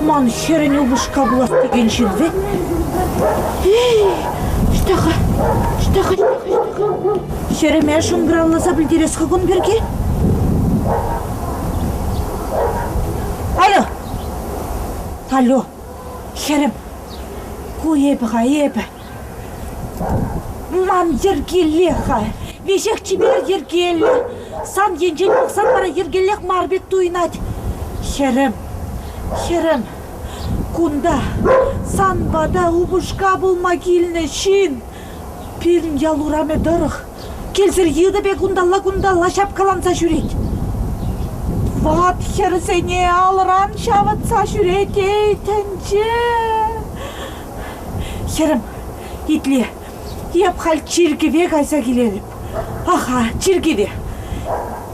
ман хӗрӗн упӑшка пулас текен ҫын вӗт. Эй, ӑҫта-ха, ӑҫта-ха, ӑҫта-ха? Хӗрӗме шӑнкӑравласа пӗлтерес-ха кун пирки. Алло! Алло, хӗрӗм, ку эпӗ-ха, эпӗ. Ман йӗркелле-ха, веҫех чипер йӗркеллӗ. Сан енчен пӑхсан вара йӗркеллех мар пек туйӑнать. Хӗрӗм, хӗрӗм, кунта сан пата упӑшка пулма килнӗ ҫын пирӗн ял урамӗ тӑрӑх килсӗр йытӑ пек унталла-кунталла ҫапкаланса ҫӳрет. Ват хӗрсене алӑран ҫавӑтса ҫӳрет, эй, тӗнче! Хӗрӗм, итле, эп халь чиркӗве кайса килетӗп. Аха, чиркӗве.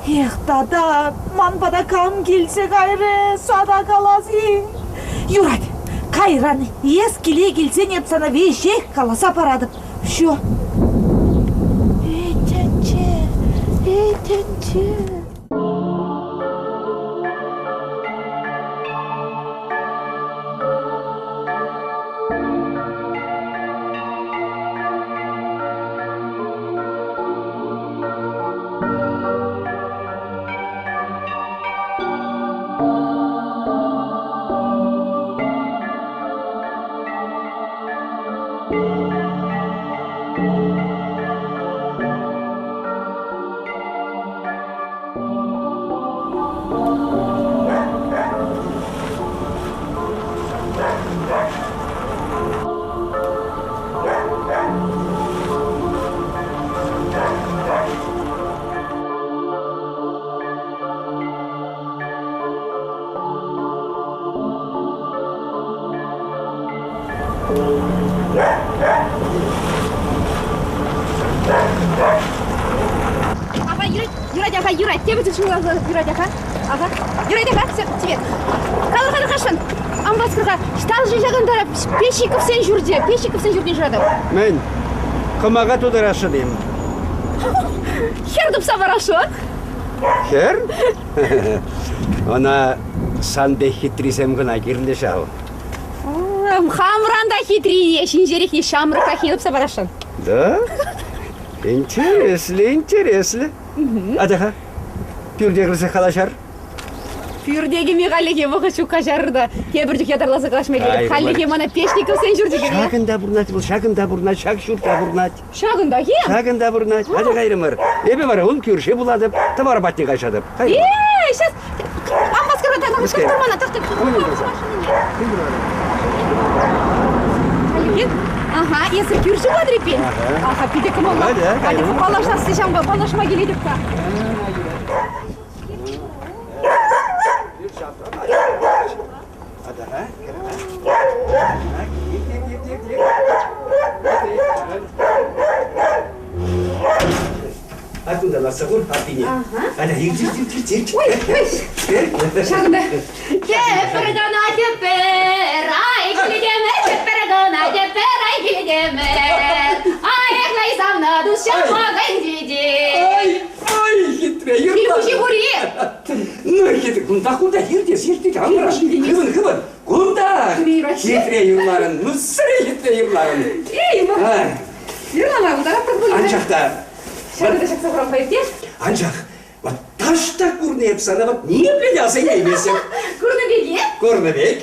Эх, тата ман пата кам килсе кайрӗ, сана калас-и? Юрать, кайран эс киле килсен эп сана веҫех каласа паратӑп. Все. Эй, тӗнче, эй, тӗнче. Ага, юрать, юрать, ага, юрать. Тепӗр ҫул юрать, ага. Ага. Юрать, ага, все, тебе. Калӑр, калӑр, хашӑн. Амбаскырга. Шталжи ҫакӑнтара Пещиковсен ҫурчӗ, Пещиковсен ҫуртне шыратӑп. Мӗн? Кӑмака тутарасшӑн-им? Хӗр тупса парасшӑн. Хӗр? Ӑна сан пек хитрисем кӑна кирлӗ ҫав. Хамран та хитрие, ҫинҫерехне ҫамрӑкрахне тупса парасшӑн. Да? Интереслӗ, интереслӗ. Атя-ха, пӳрте кӗрсе калаҫар. Пӳрте кӗме хальлӗхе вӑхӑт ҫук каҫарӑр та тепӗр чух ятарласа калаҫма килет. Хальлӗхе мана Печниковсен ҫурчӗ кирлӗ. Ҫакӑнта пурӑнать вӑл, ҫакӑнта пурӑнать, ҫак ҫуртра пурӑнать. Ҫакӑнтах-и? Ҫакӑнта пурӑнать. Атя кайрӑмӑр. Эпӗ вара ун кӳрши пулатӑп, тӑвар патне каҫатӑп. Э, сейчас Ан васкӑр, тӑхтӑр мана, тӑхтӑр. Ага, эсӗ кӳршӗ пулатӑр эппин? Ага, питӗ кӑмӑллӑ. Атя, паллашасси ҫавӑнпа паллашма килетӗп-ха. А кунта ларса кур аттине. Аля, ир, ир, ир, ир, ир. Ой, ой. Ҫакӑнта. Тепӗр кана тепӗр, ай килтемер, тепӗр кана тепӗр, ай килтемер. Ай, ай, савна душама кайдиде. Ай, ай, хитре, юрла. Кил хури. Ну, хитре, кунта, кунта, хирте, сирте, аңра. Хывӑн, хывӑн, кунта. Хитре юрларӑн, ну, сӗре хитре юрларӑн. Эй, юрлама пултаратпӑр пуль. Анчах та Ҫакӑнта ҫакса хурам иртеш. Анчах вот таҫта курнӑ эп сана вот ниепле те аса илейместӗп. Курнӑ пек-и? Курнӑ пек.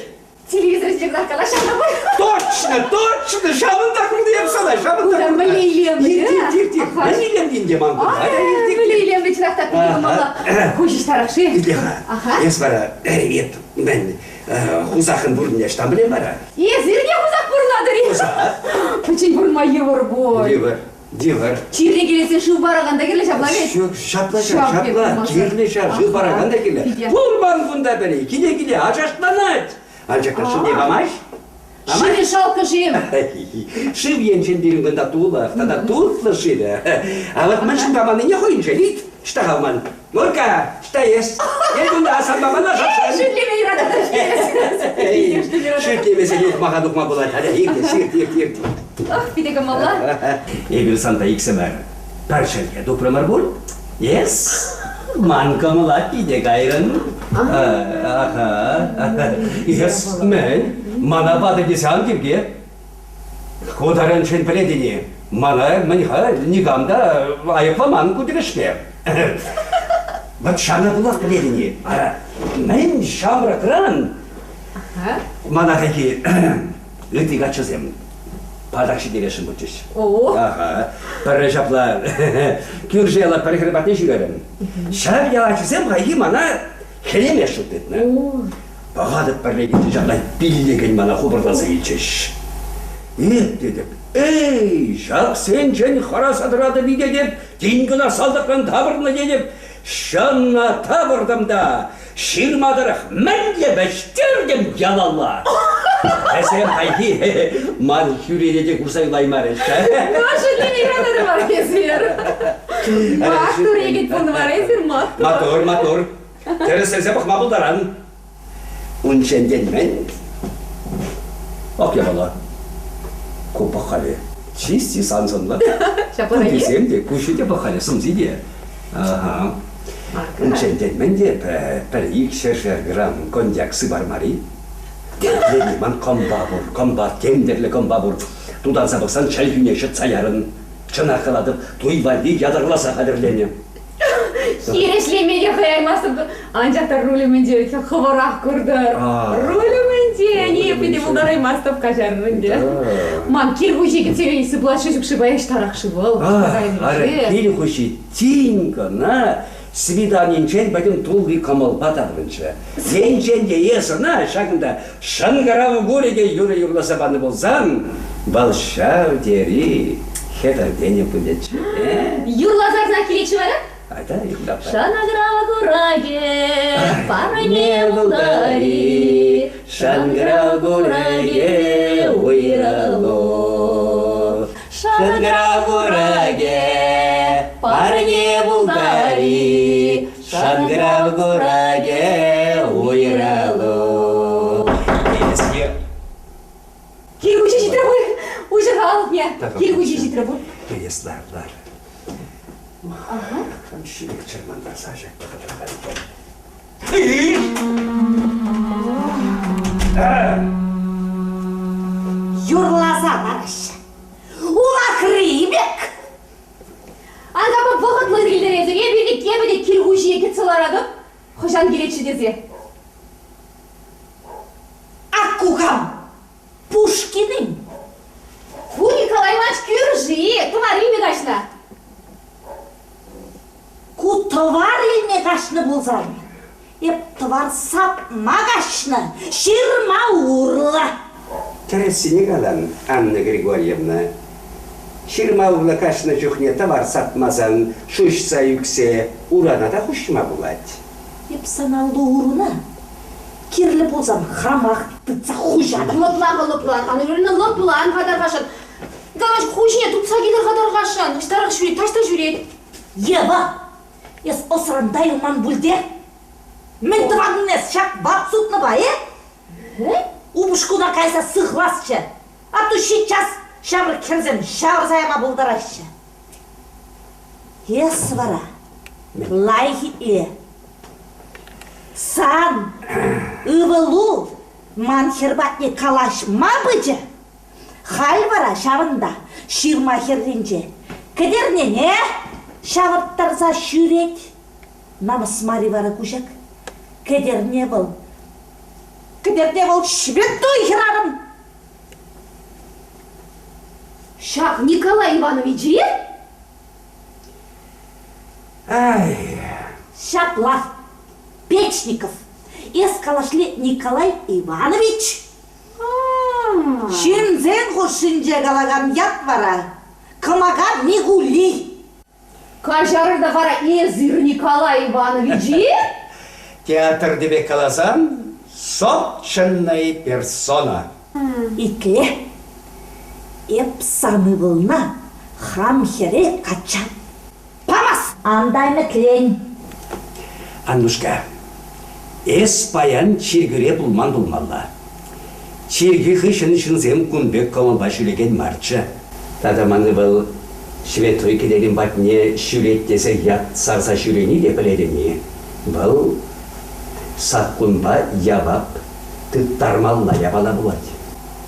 Телевизор ҫинче кӑтарткалаҫҫӗ пуль. Точно, точно, ҫавӑнта курнӑ эп сана, ҫавӑнта курнӑ. Мӗнле илемлӗ. Ир, ир, ир, ир. Мӗн илемлин те ман кунта. Мӗнле илемлӗ чӑнах та питӗ кӑмӑллӑ. Куҫ тарах-ши? Итле-ха. Эс вара, эп, мӗн, хусахӑн пурӑнне ӑҫтан пӗлен вара? Эсир те хусах пурӑнатӑр-и? Хусах. Пӗччен пурӑнма йывӑр пуль. Йывӑр. Йывӑр. Чирлӗ килесе шыв паракан та кирлӗ ҫапла ведь? Ҫук, ҫапла ҫав, ҫапла. Кирлӗ ҫав, шыв паракан та кирлӗ. Пур ман кунта пӗри, киле-киле ачашланать. Анчах та шывне памасть. Шывӗ шалкӑ-шим. Шыв енчен пирӗн кунта тулӑх тата тутлӑ шывӗ. А вот мӗншӗн паманнине хӑйӗнчен ыйт. Ӑҫта ман? Мурка, ӑҫта эс? Ел кунта санпа мана шашан. Шӳтлеме юрататӑр Шӳтлемесен ухмаха тухма пулать. Атя, ирт, ирт, ирт, ирт. Ах, питӗ кӑмӑллӑ. Эпир санпа иксӗмӗр. Пӗр чӗлхе тупрӑмӑр пуль? Эс ман кӑмӑла питӗ кайрӑн. Аха. Эс мӗн? Мана ватӑ тесе ан тирке. Ку таранччен пӗлетӗн-и? Мана мӗн-ха никам та айӑпламан ку тӗлӗшпе. Вӑт ҫавна пулах пӗлетӗн-и? Ара, мӗн ҫамрӑкран мана хайхи ытти каччӑсем патак ҫитересшӗн пулчӗҫ. Аха. Пӗрре ҫапла кӳршӗ яла пӗр хӗр патне ҫӳрерӗм. Ҫав ял ачисем хайхи мана хӗнеме шут тытнӑ. Пӑхатӑп пӗрре килчӗ ҫапла пиллӗкӗн мана хупӑрласа илчӗҫ. Эп тетӗп, эй, ҫаксенчен хӑраса тӑратӑп-и тетӗп, тин кӑна салтакран таврӑннӑ тетӗп. Ҫынна тавӑртӑм та ҫырма тӑрӑх мӗнле вӗҫтертӗм ялалла. Вӗсем хайхи ман хӳрене те курса юлаймарӗҫ. Маша Ленинградра мар эсир. Маттур йӗкӗт пулнӑ вара эсир, маттур. Маттур, маттур. Тӗрӗслесе пӑхма пултаран. Унччентен мӗн? Ак япала. Ку пӑх-халӗ. Чисти сан сӑнлӑ. Тутисем те, куҫӗ те пӑх-халӗ, сӑмси те. Ага. Унччентен мӗн те пӗр икҫӗршер грамм коньяк сыпар мар-и? Ман кӑмпа пур, кӑмпа, тем тӗрлӗ кӑмпа пур. Тутанса пӑхсан чӗлхӳне ҫӑтса ярӑн. Чӑнах калатӑп, туй валли ятарласа хатӗрленӗ. Хирӗҫлеме те хӑяймастӑп, анчах та руль умӗнче хӑвӑрах куртӑр. Руль умӗнче ниепле те пултараймастӑп, каҫарӑр ӗнтӗ. Ман кил хуҫи кӗтсе илсе пулать-ши ҫук-ши ӑҫтарах-ши вӑл? Ара, кил хуҫи тин кӑна свиданинчен пӗтӗм тулли кӑмӑлпа таврӑнчӗ. Енчен те эс ӑна ҫакӑнта шӑнкӑрав курӗ те юрӑ юрласа панӑ пулсан, вӑл ҫав тери хӗпӗртенӗ пулӗччӗ. Юрласа килетчӗ вара? Айта, юрлап. Шанагра куракӗ, парне пултари, Шанкӑрав куракӗ уйрӑлу. Шанкӑрав куракӗ, парне пултари, Шанкӑрав куракӗ уйрӑлу. Кил хуҫи ҫитрӗ пуль. Уҫӑ алӑкне. Кил хуҫи ҫитрӗ пуль. Кӗтес лар, лар. Хам ҫирӗп чӑрмантарса ҫак вӑхӑтра Юрласа параҫҫӗ. Улахри пек! Анкапа вӑхӑтлӑ килтересӗр эпир те эпӗ те кил хуҫине кӗтсе ларатӑп. Хӑҫан килет-ши тесе. Ак кукам! Пушкин-им? Ку Николай Иванович кӳрши, тӑвар илме каҫнӑ. Ку тӑвар илме каҫнӑ пулсан, эп тӑвар сапма каҫнӑ, ҫырма урлӑ. Тӗрӗссине калан, Анна Григорьевна. Ҫырма урлӑ каҫнӑ чухне тӑвар сапмасан шуҫса ӳксе урана та хуҫма пулать. Эп сана уруна кирлӗ пулсан хамах тытса хуҫатӑп. Лӑплан, лӑплан, Анна Юрьевна, лӑплан-ха тархасшӑн. Николаевич хуҫине тупса килӗр-ха тархасшӑн. Ӑҫтарах ҫӳрет, таҫта ҫӳрет. Ева, эс ӑсран та юлман пуль те? Мӗн тӑватӑн эс ҫак ват сутнӑпа, э? Упӑшкуна кайса сыхласчӗ. Атту ҫиччас ҫамрӑк хӗрсем ҫавӑрса яма пултараҫҫӗ. Эс вара лайӑх итле. Сан ывӑлу ман хӗр патне калаҫма пычӗ. Халь вара ҫавӑнта, ҫырма хӗрринче, кӗтернене ҫавӑрттарса ҫӳрет. Намӑс мар-и вара куҫак? Кӗтерне вӑл. Кӗтерне вӑл ҫветтуй хӗрарӑм! Ҫак Николай Иванович-и? Ай. Ҫапла, Печников, эс калашле Николай Иванович. Ҫынсен хушшинче калакан ят вара Кӑмака Микули. Каҫарӑр та вара эсир Николай Иванович-и? Театрти пек каласан, собственная персона. Итле, эп сан ывӑлна хам хӗре качча памас. Ан та ӗмӗтлен. Аннушка, эс паян чиркӳре пулман пулмалла. Чиркӳ хыҫҫӑн ҫынсем кун пек кӑмӑлпа ҫӳрекен марччӗ. Тата ман ывӑл. Ҫветтуй Кӗтерин патне ҫӳрет тесе ят сарса ҫӳрени те пӗлетӗн-и? Вӑл саккунпа явап тыттармалла япала пулать.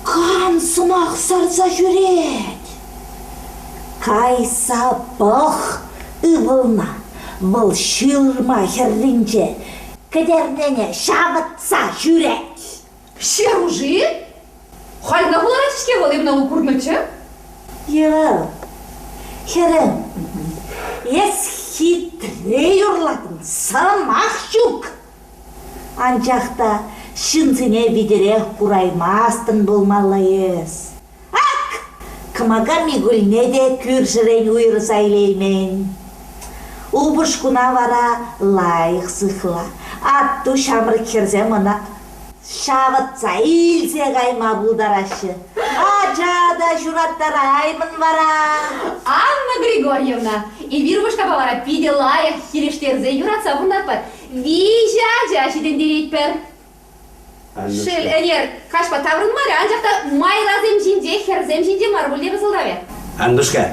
Кам сӑмах сарса ҫӳрет? Кайса пӑх ывӑлна, вӑл ҫырма хӗрринче Кӗтернене ҫавӑтса ҫӳрет. Ҫеруши? Халь кӑна пултарать-ҫке вӑл, эп ӑна курнӑччӗ. Йывӑр, хӗрӗм, эс хитре юрлатӑн, сӑмах ҫук. Анчах та ҫынсене витӗрех кураймастӑн пулмалла эс. Ак, кӑмака Микульне те кӳршӗрен уйӑрса илеймен. Упӑшкуна вара лайӑх сыхла. Атту ҫамрӑк хӗрсем ӑна ҫавӑтса илсе кайма пултараҫҫӗ. Ача та ҫураттараймӑн вара. Анна Григорьевна, эпир упӑшкапа вара питӗ лайӑх килӗштерсе юратса пурӑнатпӑр. Виҫӗ ача ҫитӗнтеретпӗр. Шел, ӗнер каҫпа таврӑнмарӗ, анчах та майрасем ҫинче, хӗрсем ҫинче мар пуль тепӗр сӑлтавӗ. Аннушка,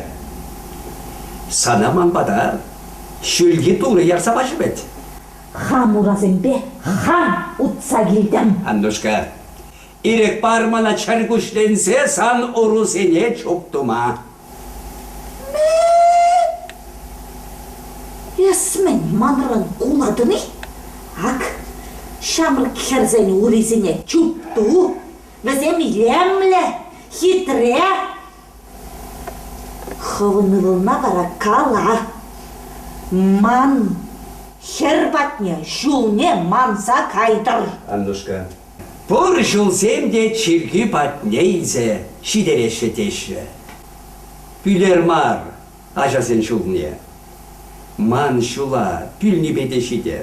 сана ман пата ҫӳлти Турӑ ярса пачӗ вӗт. Хам урасемпе хам утса килтӗм. Аннушка, ирӗк пар мана чӗркуҫленсе сан урусене чуп тума. Эс мӗн, манран кулатӑн-и? Ак, ҫамрӑк хӗрсен урисене чупту, вӗсем илемлӗ, хитре. Хӑвӑн ывӑлна вара кала, ман хӗр патне ҫулне манса кайтӑр. Аннушка, Пур ҫулсем те чиркӳ патне илсе ҫитереҫҫӗ теҫҫӗ. Пӳлер мар ачасен ҫулне. Ман ҫула пӳлнипе те ҫитӗ.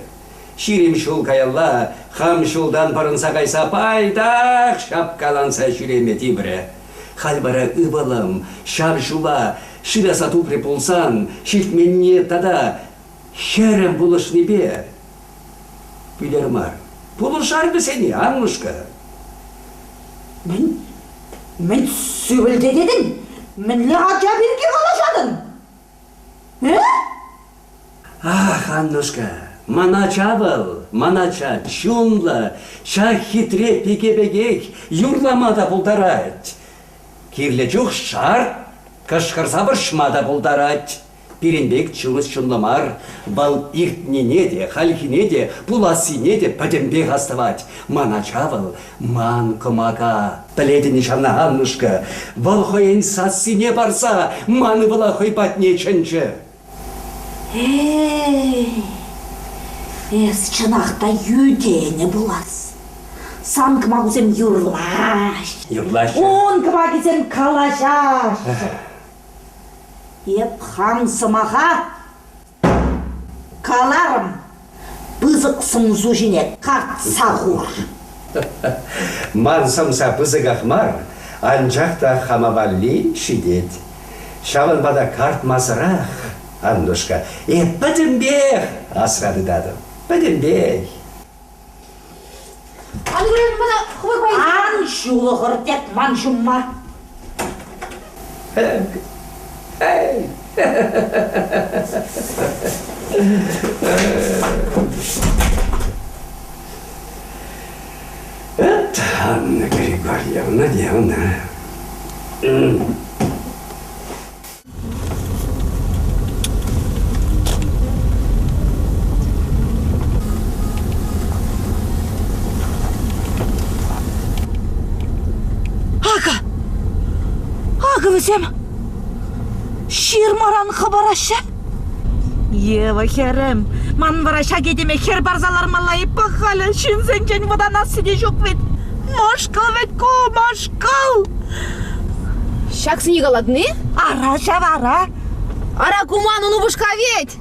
20 ҫул каялла хам ҫултан пӑрӑнса кайса пайтах ҫапкаланса ҫӳреме тиврӗ. Халь вара ывӑлӑм ҫав ҫула шыраса тупрӗ пулсан ҫитменне тата хӗрӗм пулӑшнипе Пӳлер мар. Пулӑшар вӗсене, Аннушка. Мӗн? Мӗн сӳпӗлтететӗн? Мӗнле ача пирки калаҫатӑн? Э? Ах, Аннушка, ман ача вӑл, ман ача чунлӑ, ҫак хитре пике пекех юрлама та пултарать. Кирлӗ чух шарт кӑшкӑрса вӑрҫма та пултарать. Пирӗн пек чурӑс чунлӑ мар, вӑл иртнине те, хальхине те, пулассине те пӗтӗмпех астӑвать. Ман ача вӑл, ман кӑмака. Пӗлетӗн-и ҫавна, Аннушка? Вӑл хӑйӗн сассине парса ман ывӑла хӑй патне чӗнчӗ. Эй, эс чӑнах та йӳтенӗ пулас. Сан кӑмакусем юрлаҫҫӗ. Юрлаҫҫӗ. Ун кӑмакисем калаҫаҫҫӗ. Эп хам сӑмаха каларӑм, пысӑк сӑмсу ҫине картса хур. Ман сӑмса пысӑках мар, анчах та хама валли ҫитет. Ҫавӑнпа та картмасӑрах, Аннушка, эп пӗтӗмпех асра тытатӑп, пӗтӗмпех. Ан ҫулӑхӑр тек ман ҫумма. Это Анна Григорьевна Девна. Акӑ! Акӑ вӗсем ҫырмаран хӑпараҫҫӗ. Ева хӗрӗм, ман вара ҫак этеме хӗр парса лармалла-и пӑх-халӗ ҫынсенчен вӑтанасси те ҫук вӗт. Мӑшкӑл вӗт ку, мӑшкӑл! Ҫак сине калатни? Ара ҫав, ара. Ара ку манӑн упӑшка вӗт!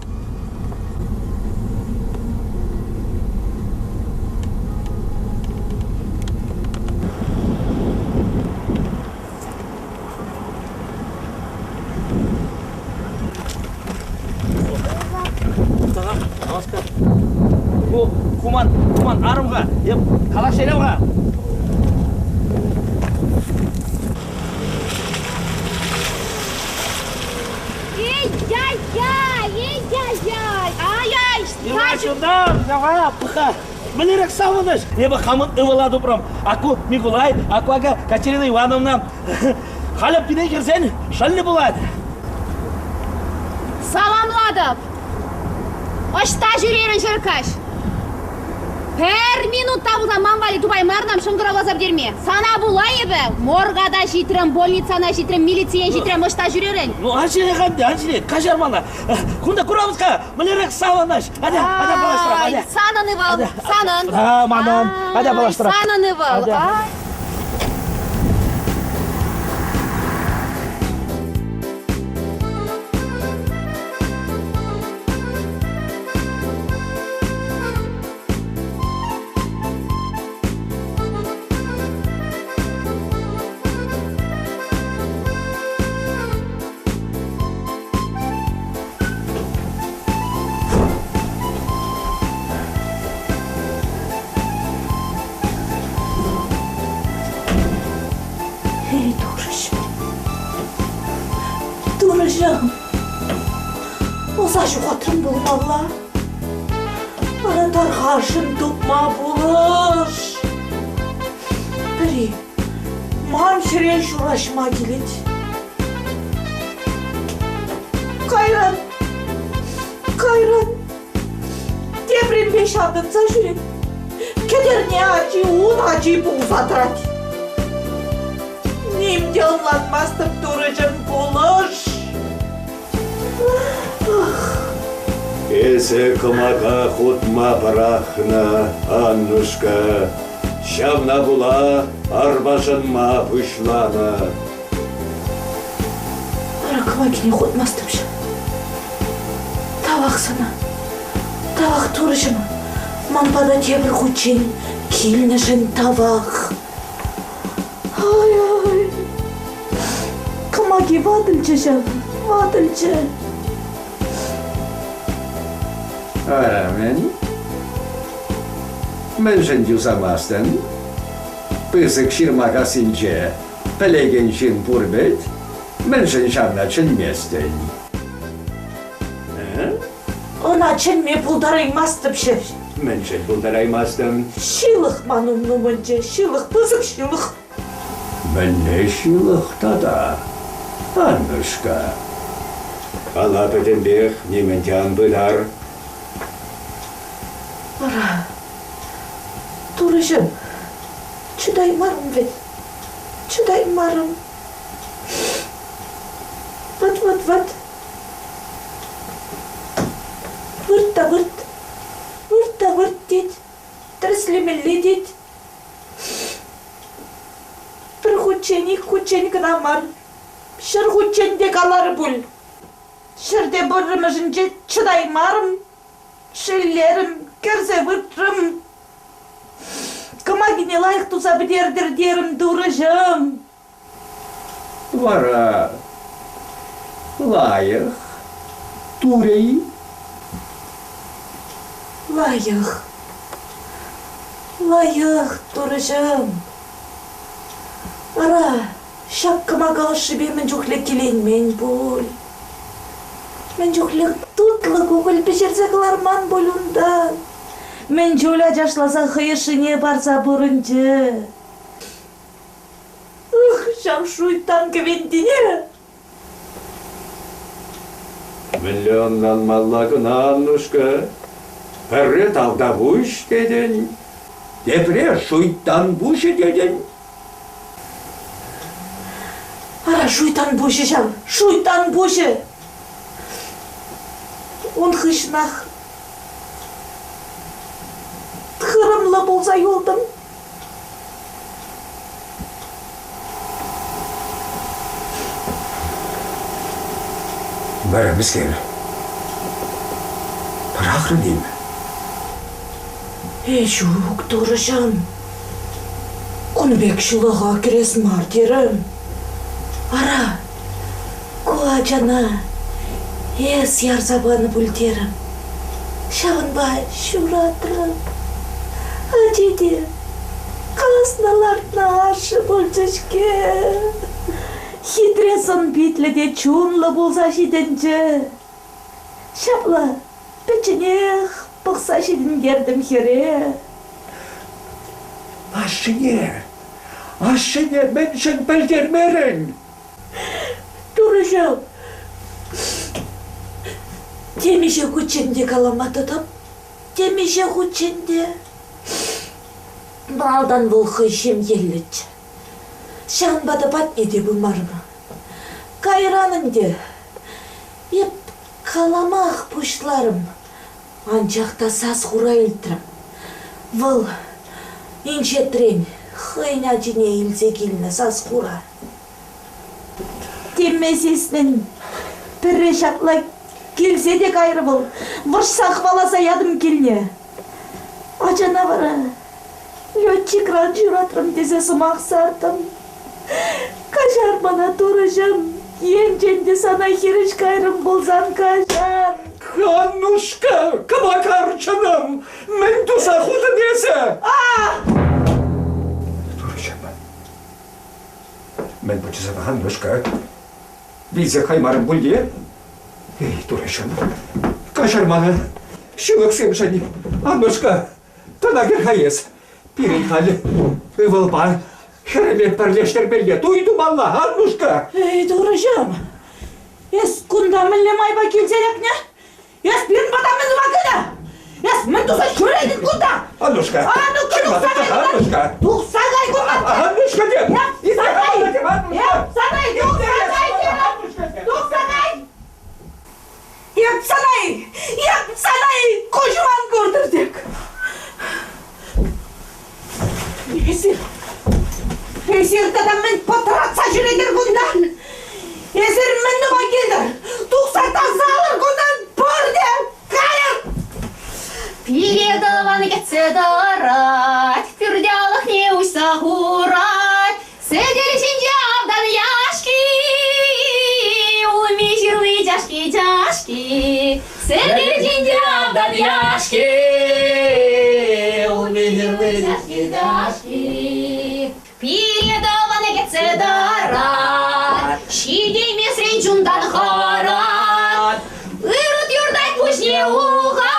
Ку куман, куман арӑм-ха, эп калаҫса илем-ха. Ай-яй, эй-яй-яй, ай-яй! Иван, давай, пӑха. Мӗнлерех савӑнӑҫ! Эпӗ хамӑн ывӑла тупрӑм. Аку Микулай, аку ака Катерина Ивановна. Халӗ пире кӗрсен шӑллӗ пулать. Саламлатӑп! Ӑҫта ҫӳрерӗн ҫӗркаҫ? Пӗр минут та пулсан ман валли тупаймарӑн шӑнкӑравласа пӗтерме. Сана пула эпӗ морга та ҫитрӗм, больницана ҫитрӗм, милицие ҫитрӗм. Ӑҫта ҫӳрерӗн? Ну, ан ҫӳре-ха ӗнтӗ, ан ҫӳре. Каҫар мана. Кунта курабыз-ха, мӗнлерех савӑнӑҫ. Атя, атя паллаштарам, атя. Санӑн ывӑл, санӑн. А, манӑн. Атя паллаштарам. Санӑн ывӑл. Эй, Турӑҫӑм! Турӑҫӑм! Ӑса ҫухатрӑм пулмалла. Ара тархасшӑн тупма пулӑш. Пӗри ман хӗре ҫураҫма килет. Кайран, кайран тепринпе ҫавтӑнса ҫӳрет. Кӗтерне ачи ун ачи пулса тӑрать. Ним те ӑнланмастӑп, Турӑҫӑм, пулӑш! Эсӗ кӑмака хутма пӑрахнӑ, Аннушка. Ҫавна пула арпашӑнма пуҫланӑ. Ара кӑмакине хутмастӑп ҫав. Тавах сана. Тавах Турӑҫӑм. Ман пата тепӗр хутчен килнӗшӗн тавах. Ай-ай. Кӑмаки ватӑлчӗ ҫав, ватӑлчӗ. Ара, мӗн? Мӗншӗн юсамастӑн? Пысӑк ҫырма кассинче пӗлекен ҫын пур вӗт. Мӗншӗн ҫавна чӗнместӗн? Ӑна чӗнме пултараймастӑп ҫеҫ. Мӗншӗн пултараймастӑн? Ҫылӑх ман умнумӗнче, ҫылӑх, пысӑк ҫылӑх. Мӗнле ҫылӑх тата, Аннушка? Кала пӗтӗмпех нимӗн те ан пытар. Ара, Турӑҫӑм, чӑтаймарӑм вӗт, чӑтаймарӑм. Вӑт-вӑт-вӑт. Вырт та вырт, вырт та вырт тет, тӗрӗслемелле тет. Пӗр хутчен, ик хутчен кӑна мар, ҫӗр хутчен те каларӗ пуль. Ҫӗрте пӗрремӗшӗнче чӑтаймарӑм, шеллерӗм, кӗрсе выртрӑм. Кӑмакине лайӑх туса пӗтертӗр терӗм, турӑҫӑм. Вара лайӑх турӗ-и? Лайӑх. Лайӑх, турӑҫӑм. Ара, ҫак кӑмака ӑшшипе мӗн чухлӗ киленмен пуль. Мӗн чухлӗ тутлӑ кукӑль пӗҫерсе кӑларман пуль унтан. Мӗн чуль ачашласа хӑй ӑшшине парса пурӑнчӗ. Ых, ҫав шуйттан кӗвентине! Мӗнле ӑнланмалла кӑна, Аннушка? Пӗрре тавтапуҫ тетӗн, тепре шуйттан пуҫӗ тетӗн. Ара, шуйттан пуҫӗ ҫав, шуйттан пуҫӗ! Ун хыҫҫӑнах хырӑмлӑ пулса юлтӑм. Вара мӗскер? Пӑрахрӑн-им? Эй, ҫук, турӑҫӑм. Кун пек ҫылӑха кӗрес мар терӗм. Ара, ку ачана эс ярса панӑ пуль терӗм. Ҫавӑнпа ҫуратрӑм. Ачи те каснӑ лартнӑ ашшӗ пулчӗ-ҫке. Хитре сӑн-питлӗ те чунлӑ пулса ҫитӗнчӗ. Ҫапла пӗчченех пӑхса ҫитӗнтертӗм хӗре. Ашшӗне, ашшӗне мӗншӗн пӗлтермерӗн? Турӑҫӑм, темиҫе хутчен те калама тӑтӑм, темиҫе хутчен те. Малтан вӑл хӑй ҫемьеллӗччӗ. Ҫавӑнпа та патне те пымарӑм. Кайран ӗнтӗ эп каламах пуҫларӑм, анчах та сас-хура илтрӗм. Вӑл инҫетрен хӑйӗн ачине илсе килнӗ сас-хура. Темме сиснӗн пӗрре ҫапла килсе те кайрӗ вӑл, вӑрҫса хӑваласа ятӑм килне. Ачана вара летчикран ҫуратрӑм тесе сӑмах сартӑм. Каҫар мана, Турӑҫӑм, енчен те сана хирӗҫ кайрӑм пулсан каҫар. Аннушка, кӑвакарчӑнӑм, мӗн туса хутӑн эсӗ? Турӑҫӑм, мӗн пулчӗ сана, Аннушка? Вилсе каймарӑм пуль те? Эй, Турӑҫӑм, каҫар мана, ҫылӑхсемшӗн, Аннушка, тӑна кӗр-ха эс. Пирӗн халь ывӑлпа хӗрӗме пӗрлештермелле туй тумалла, Аннушка! Эй, Турӑҫӑм, эс кунта мӗнле майпа килсе лекнӗ? Эс пирӗн пата мӗн тума кӗнӗ? Эс мӗн туса ҫӳретӗн кунта? Аннушка! А ну-ка, тухса кай кунтан! Аннушка! Тухса кай кунтан! Аннушка тем! Эп сана! Эп сана! Тухса кай терӗм! Тухса кай! Эп сана! Эп сана! Куҫӑм ан куртӑр тек! Эсир... Эсир тата мӗн пӑтратса ҫӳретӗр кунта? Эсир мӗн тума килтӗр? Тухса тасалӑр кунтан пурте! Кайӑр! Пире тӑван кӗтсе тӑрать, пӳрте алӑкне уҫса хурать. Сӗтел ҫинче автан яшки, улми ҫырли чашки-чашки. Сӗтел ҫинче автан яшки, улми ҫырли чашки-чашки. Пире тӑван кӗтсе тӑрать, ҫитеймесрен чунтан хӑрать. Ырӑт юртать пуҫне ухать,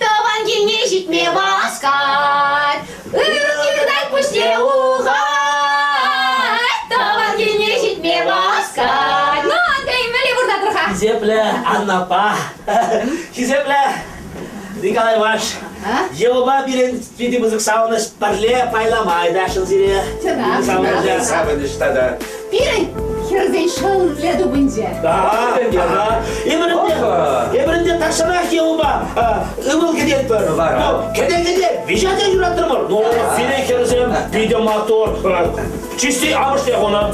тӑван килне ҫитме васкать. Ырӑт юртать пуҫне ухать, тӑван килне ҫитме васкать. Ну, Андрей, мӗнле выртатӑр-ха? Хисеплӗ Аннапа, хисеплӗ Николай Иванович, Евӑпа пирӗн питӗ пысӑк савӑнӑҫ пӗрле пайлама ыйтасшӑн сире. Чӑнах. Савӑнӑҫа. Савӑнӑҫ тата. Пирӗн хӗрсен шӑллӗ тупӑнчӗ. Ага, Эпир ӗнтӗ, эпир ӗнтӗ тахҫанах Евӑпа ывӑл кӗтетпӗр. Ну, кӗте-кӗте виҫе те юратрӑмӑр. Ну, сире хӗрсем питӗ маттур. Чисти амӑшне хунӑ.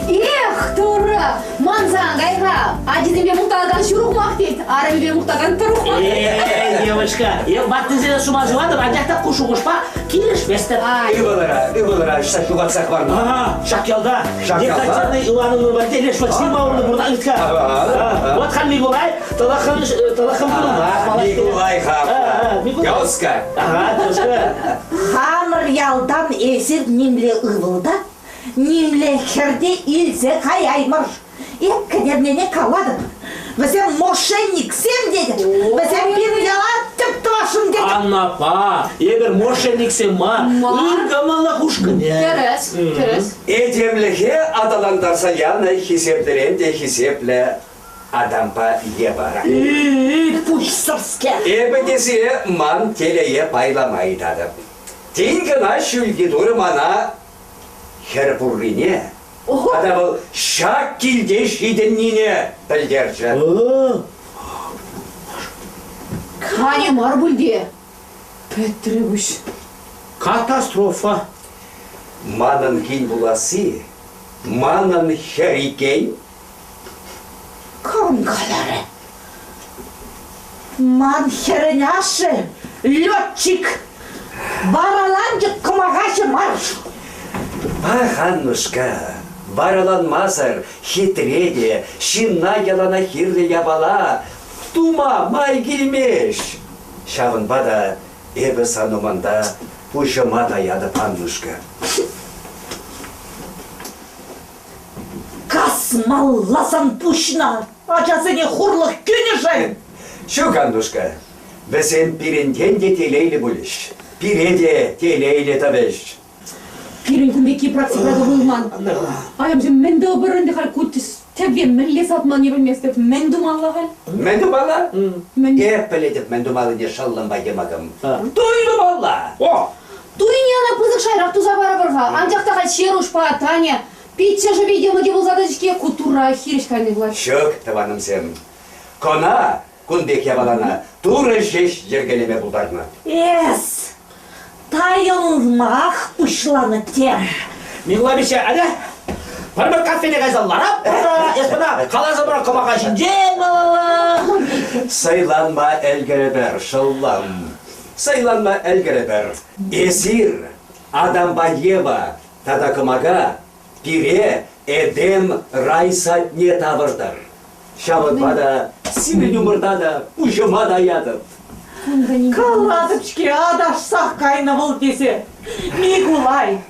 Эх, Турӑ, мансан кай-ха. Ачисемпе мухтанакан ҫур ухмах тет, арӑмӗпе мухтакан тӑр ухмах. Эй, девочка, эп ваттисене сума сыватӑп, анчах та ку шухӑшпа килӗшместӗп. Ывӑлӑра, ывӑлӑра ӑҫта ҫухатса хӑварнӑ? Ага, ҫак ялта. Ҫак ялта? Екатерина Ивановна патне леш Максима урлӑ пурна ыйтка. Вот хан Микулай, тӑлӑххӑн тӑлӑххӑн пурӑнма. Микулай хапла. Тезка. Ага, тезка. Хамӑр ялтан эсир нимле ывӑл та, нимле хӗр те илсе каяймӑр. Эп кӗтернене калатӑп. Вӗсем мошенниксем тетӗп. Вӗсем пирӗн яла тӗп тӑвасшӑн тетӗп. Аннапа, эпир мошенниксем мар, ыр кӑмӑллӑх ушкӑнӗ. Тӗрӗс, тӗрӗс. Этемлӗхе аталантарса янӑ хисеплӗрен те хисеплӗ Адампа Ева. Пуҫсӑрскер. Эпӗ те сире ман телее пайлама ыйтатӑп. Тин кӑна ҫӳлти Турӑ мана хӗр пуррине тата вӑл ҫак килте ҫитӗннине пӗлтерчӗ. Канӗ мар пуль те. Пӗтрӗ пуҫ. Катастрофа. Манӑн кин пуласси манӑн хӗр иккен. Кам каларӗ? Ман хӗрӗн ашшӗ летчик. Вараланчӑк кӑмакаҫӑ мар. Ах, Аннушка, вараланмасӑр хитре те ҫынна яланах кирлӗ япала тума май килмест. Ҫавӑнпа та эпӗ сан умӑнта пуҫӑма таятӑп, Аннушка. Касмалла сан пуҫна! Ачасене хурлӑх кӳнӗшӗн! Ҫук, Аннушка, вӗсем пирӗнтен те телейлӗ пулӗҫ, пире те телейлӗ тӑвӗҫ. Пирӗн кун пекки практикӑра та пулман. Аямсем мӗн тӑвӑпӑр ӗнтӗ халь ку тӗвве мӗнле салтманне пӗлместӗп. Мӗн тумалла халь? Мӗн тумалла? Эп пӗлетӗп мӗн тумаллине шӑллӑмпа йӑмӑкӑм. Туй тумалла! О! Туйне ӑна пысӑк шайрах туса парӑпӑр-ха. Анчах та халь Ҫерушпа Таня пиччӗшӗпе йӑмӑкӗ пулса тӑчӗ-ҫке, ку турра хирӗҫ кайни пулать. Ҫук, тӑванӑмсем, кӑна, кун пек япалана Турӑ ҫеҫ йӗркелеме пултарнӑ. Эс тайӑлмах пуҫланӑ тем. Микулай пичче, атя, пӗр-пӗр кафене кайса ларап та, эс мана каласа пар кӑмака ҫинчен малалла. Сӑйланма ӗлкӗрӗпӗр, шӑллӑм. Сӑйланма ӗлкӗрӗпӗр. Эсир Адампа Ева тата кӑмака пире этем рай садне тавӑртӑр. Ҫавӑнпа та сирӗн умӑрта та пуҫӑма таятӑп. Калатӑп-ҫке, аташсах кайнӑ вӑл тесе. Микулай,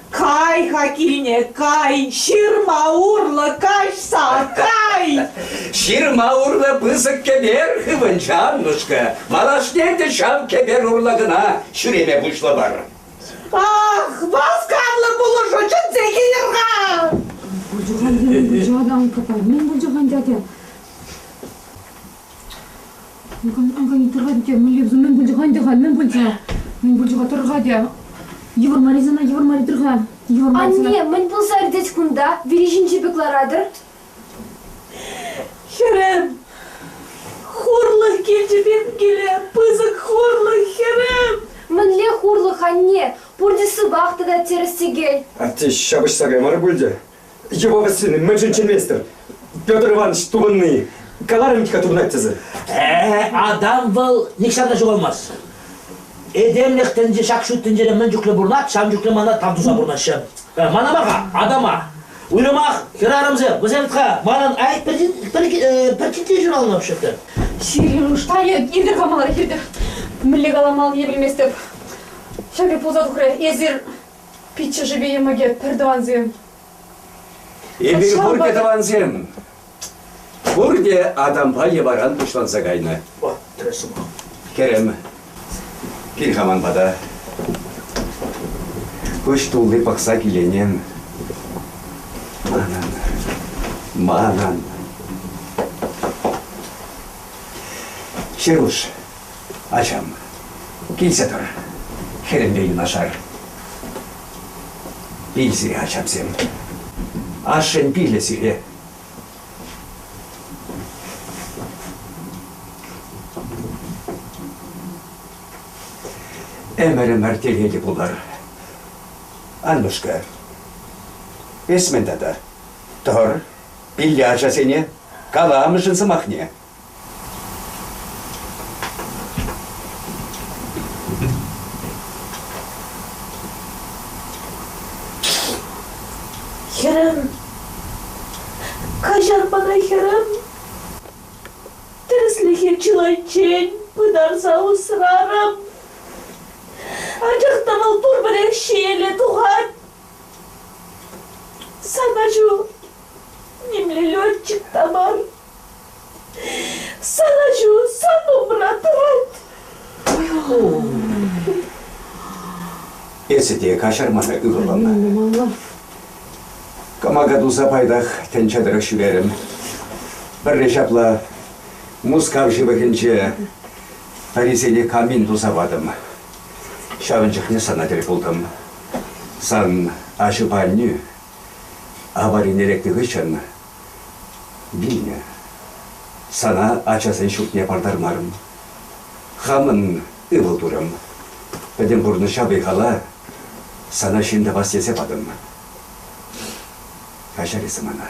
кай-ха килне, кай, ҫырма урлӑ каҫса кай! Ҫырма урлӑ пысӑк кӗпер хывӑнчӗ, Аннушка. Малашне те ҫав кӗпер урлӑ кӑна ҫӳреме пуҫлӑпӑр. Ах, васкавлӑ пулӑшу чӗнсе килӗр-ха! Пулчӗ-ха, мӗн пулчӗ-ха, Анкапа, мӗн пулчӗ-ха дядя? Анка, не тӑр-ха, мӗнле мӗн пулчӗ-ха ӗнтӗ-ха, мӗн пулчӗ? Мӗн пулчӗ-ха, тӑр-ха, те. Йывӑр мар-и сана, йывӑр мар-и тӑр-ха, йывӑр мар сана. Анне, мӗн пулса иртет кунта? Вири ҫинчи пек ларатӑр. Хӗрӗм, хурлӑх килчӗ пирӗн киле, пысӑк хурлӑх, хӗрӗм. Мӗнле хурлӑх, анне? Пурте сывах тата тӗрӗс-тӗкел. Атте ҫапӑҫса каймарӗ пуль те. Йӑва Васильевна, мӗншӗн чӗнместӗр? Петр Иванович тупӑнни. Каларӑм-ха тупӑнать тесе. Э, Адам вӑл нихҫан та ҫухалмасть. Этемлӗх тӗнче ҫак ҫут тӗнчере мӗн чухлӗ пурӑнать, ҫавӑн чухлӗ мана тав туса пурӑнаҫҫӗ. Мана мар-ха, Адама. Уйрӑмах хӗрарӑмсем, вӗсем-ха манӑн ай пӗр килте ҫуралнӑ вообще-то. Сереж, Таня, иртӗр-ха маларах иртӗр. Мӗнле каламаллине пӗлместӗп. Ҫав пек пулса тухрӗ. Эсир пиччӗшӗпе йӑмӑкӗ пӗр тӑвансем. Эпир пурте тӑвансем. Пурте Адампа Еваран пуҫланса кайнӑ. Тӗрӗс сӑмах. Хӗрӗм, кил-ха ман пата. Куҫ тулли пӑхса киленем. Манӑн, манӑн. Ҫеруш, ачам, килсе тӑр. Хӗрӗмпе юнашар. Пил сире, ачамсем. Ашшӗн пилӗ сире. Ӗмӗр-ӗмӗр телейлӗ пулӑр. Аннушка, эс мӗн тата? Тӑр, пилле ачасене, кала амӑшӗн сӑмахне. Хӗрӗм, каҫар мана, хӗрӗм. Тӗрӗслӗхе чылайччен пытарса усрарӑм. Анчах та вӑл пурпӗрех ҫиеле тухать. Сан аҫу нимле летчик та мар. Сан аҫу сан умра тӑрать. Эсӗ те каҫар мана, ывӑлӑм. Кӑмака туса пайтах тӗнче тӑрӑх ҫӳрерӗм. Пӗрре ҫапла Мускав ҫывӑхӗнче пӗрисене камин туса патӑм. Ҫавӑн чухне сана тӗл пултӑм. Сан аҫупа аннӳ аварине лекнӗ хыҫҫӑн вилнӗ. Сана ачасен ҫуртне партармарӑм. Хамӑн ывӑл турӑм. Пӗтӗм пурнӑҫа вӑй-хала сана ҫын тӑвас тесе патӑм. Каҫар эсӗ мана.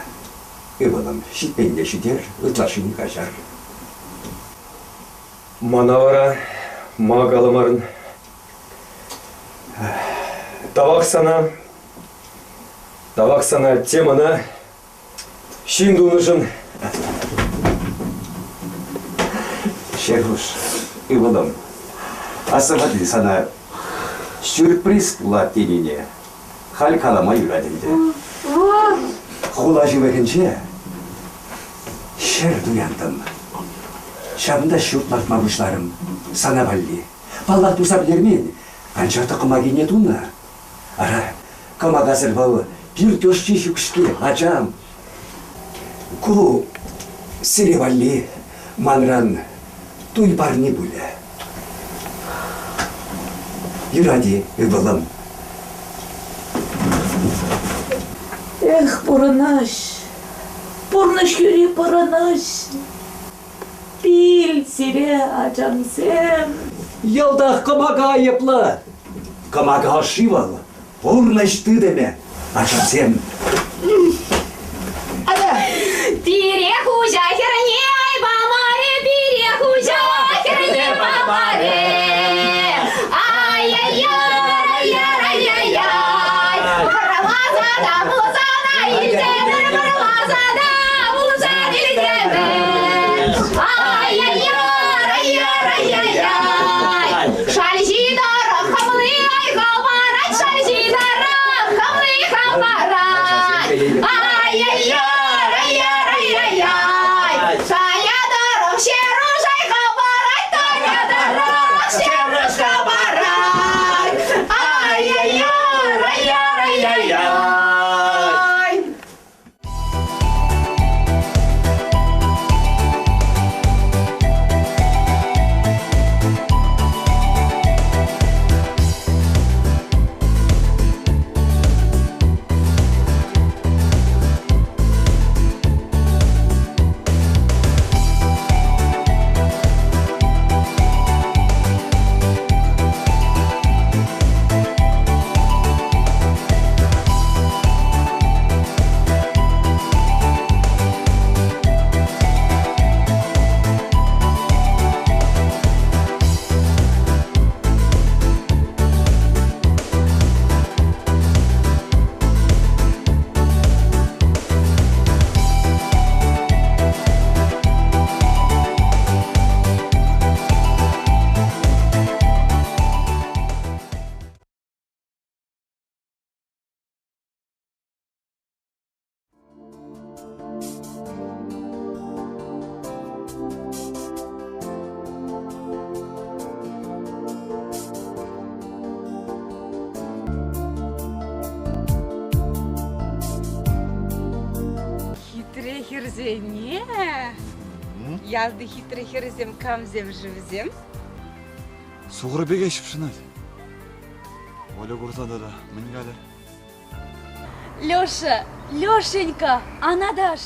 Ывӑлӑм, ҫитменне ҫитер, ытлашшине каҫар. Мана вара ма каламарӑн? Тавах сана. Тавах сана темӑна ҫын тунӑшӑн. Ҫеруш, ывӑлӑм, асӑрхатли сана сюрприз пулать тенине халь калама юрать ӗнтӗ. Хула ҫывӑхӗнче. Ҫӗр туянтӑм. Ҫавӑнта ҫурт лартма пуҫларӑм. Сана валли. Паллах, туса пӗтермен, анчах та кӑмакине тунӑ. Ара, кӑмакасӑр вӑл пӳрт ӑшши ҫук-ҫке, ачам. Ку сире валли манран туй парни пулӗ. Юрать-и, ывӑлӑм? Эх, пурӑнаҫ, пурнӑҫ хӳри пурӑнаҫ. Пил сире, ачамсем. Йӑлтах кӑмака айӑплӑ. Кӑмака ӑшши вӑл, пурнӑҫ тытӑмӗ, ачамсем. Пире хуҫа хӗрне ай памарӗ, пире хуҫа хӗрне памарӗ. Ай-яй-яй, вӑрласа та пулсан илтӗмӗр, вӑрласа та пулсан илтӗмӗр. Ай-яй-яй, шалҫи тӑрӑх хӑмли ай хӑпарать, шалҫи тӑрӑх хӑмли хӑпарать. Ай-яй-яй, шая тӑрӑх Ҫеруш ай хӑпарать, Таня тӑрӑх Ҫеруш хӑпарать. Ай-яй-яй, Хитре хӗрсене? Ялти хитре хӗрсем камсем-ши вӗсем? Сухӑр пекех ҫыпҫӑнать. Оля курсан тата мӗн калӗ? Леша, Лешенька, анаташ!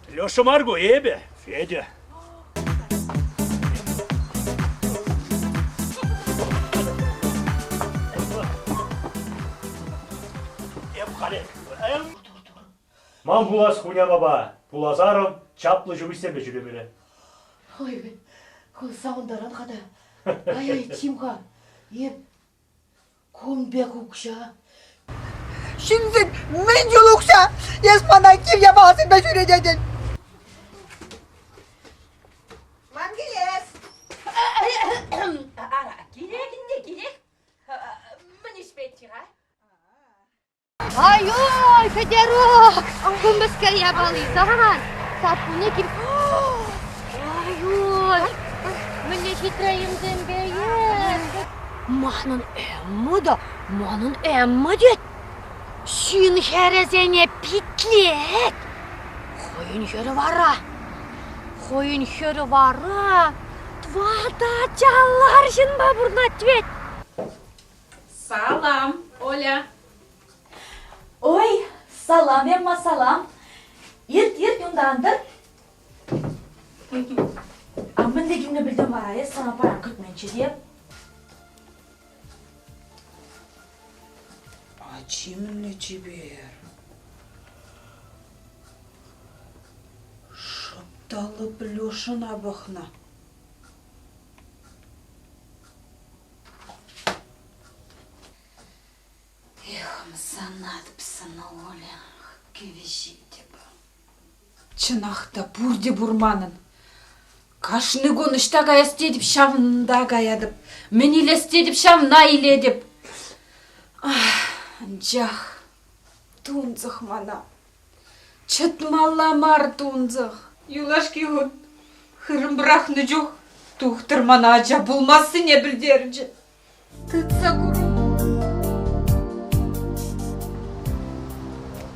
Леша мар ку, эпӗ, Федя. Эп халӗ. Ман пулас хунямапа пулас арӑм чаплӑ ҫумӑҫсемпе ҫӳремелле. Ой, ку савӑнтаран-ха та. Ай-ай, чим-ха, эп Кун пек укҫа. Ҫынсен мӗн чул укҫа? Эс мана кив япаласемпе ҫӳрететӗн. Ман килес. Ара, килех ӗнтӗ, килех. Мӗн ӗҫпеччӗ-ха? Ай-ой, Кӗтерук! Кун мӗскер япали сан? Саппунӗ кил... Ай-ой, мӗнле хитре йӗмсемпе Манӑн Эмма та, манӑн Эмма тет. Ҫын хӗрӗсене питлет. Хӑйӗн хӗрӗ вара, хӑйӗн хӗрӗ вара тӑватӑ ачаллӑ арҫынпа пурӑнать вӗт. Салам, Оля. Ой, салам, Эмма, салам. Ирт, ирт, унта ан тӑр. А мӗнле килме пӗлтӗм вара эс сана паян кӗтменччӗ те. Ачи мӗнле чипер. Шӑп та лӑп Лешӑна пӑхнӑ. Эх, ӑмсанатӑп сана, Оля, кӗвӗҫетӗп. Чӑнах та пурте пур манӑн. Кашни кун ӑҫта каяс тетӗп, ҫавӑнта каятӑп. Мӗн илес тетӗп, ҫавна илетӗп. Ах, анчах тунсӑх мана. Чӑтмалла мар тунсӑх. Юлашки хут хырӑм пӑрахнӑ чух тухтӑр мана ача пулмассине пӗлтерчӗ. Тытса курӑп.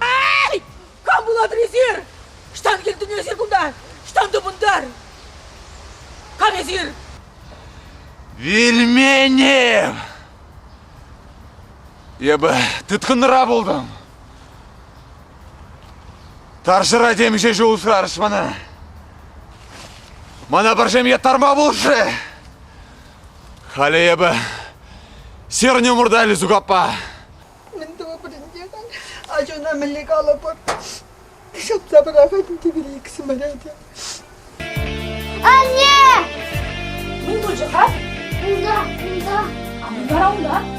Эй! Кам пулатӑр эсир? Ӑҫтан килтӗн эсир кунта? Ӑҫтан тупӑнтӑр? Кам эсир? Вилменем! Эпӗ тыткӑнра пултӑм. Тарҫӑра темиҫе ҫул усрарӗҫ мана. Мана пӗр ҫемье тарма пулӑшрӗ. Халӗ эпӗ сирӗн умӑрта Лисук аппа. Мӗн тӑвӑпӑр ӗнтӗ? Ачана мӗнле калӑпӑр? Ҫапса пӑрахать ӗнтӗ пире иксӗмӗре те. Анне! Мӗн пулчӗ-ха? Унта, унта. А мӗн вара унта?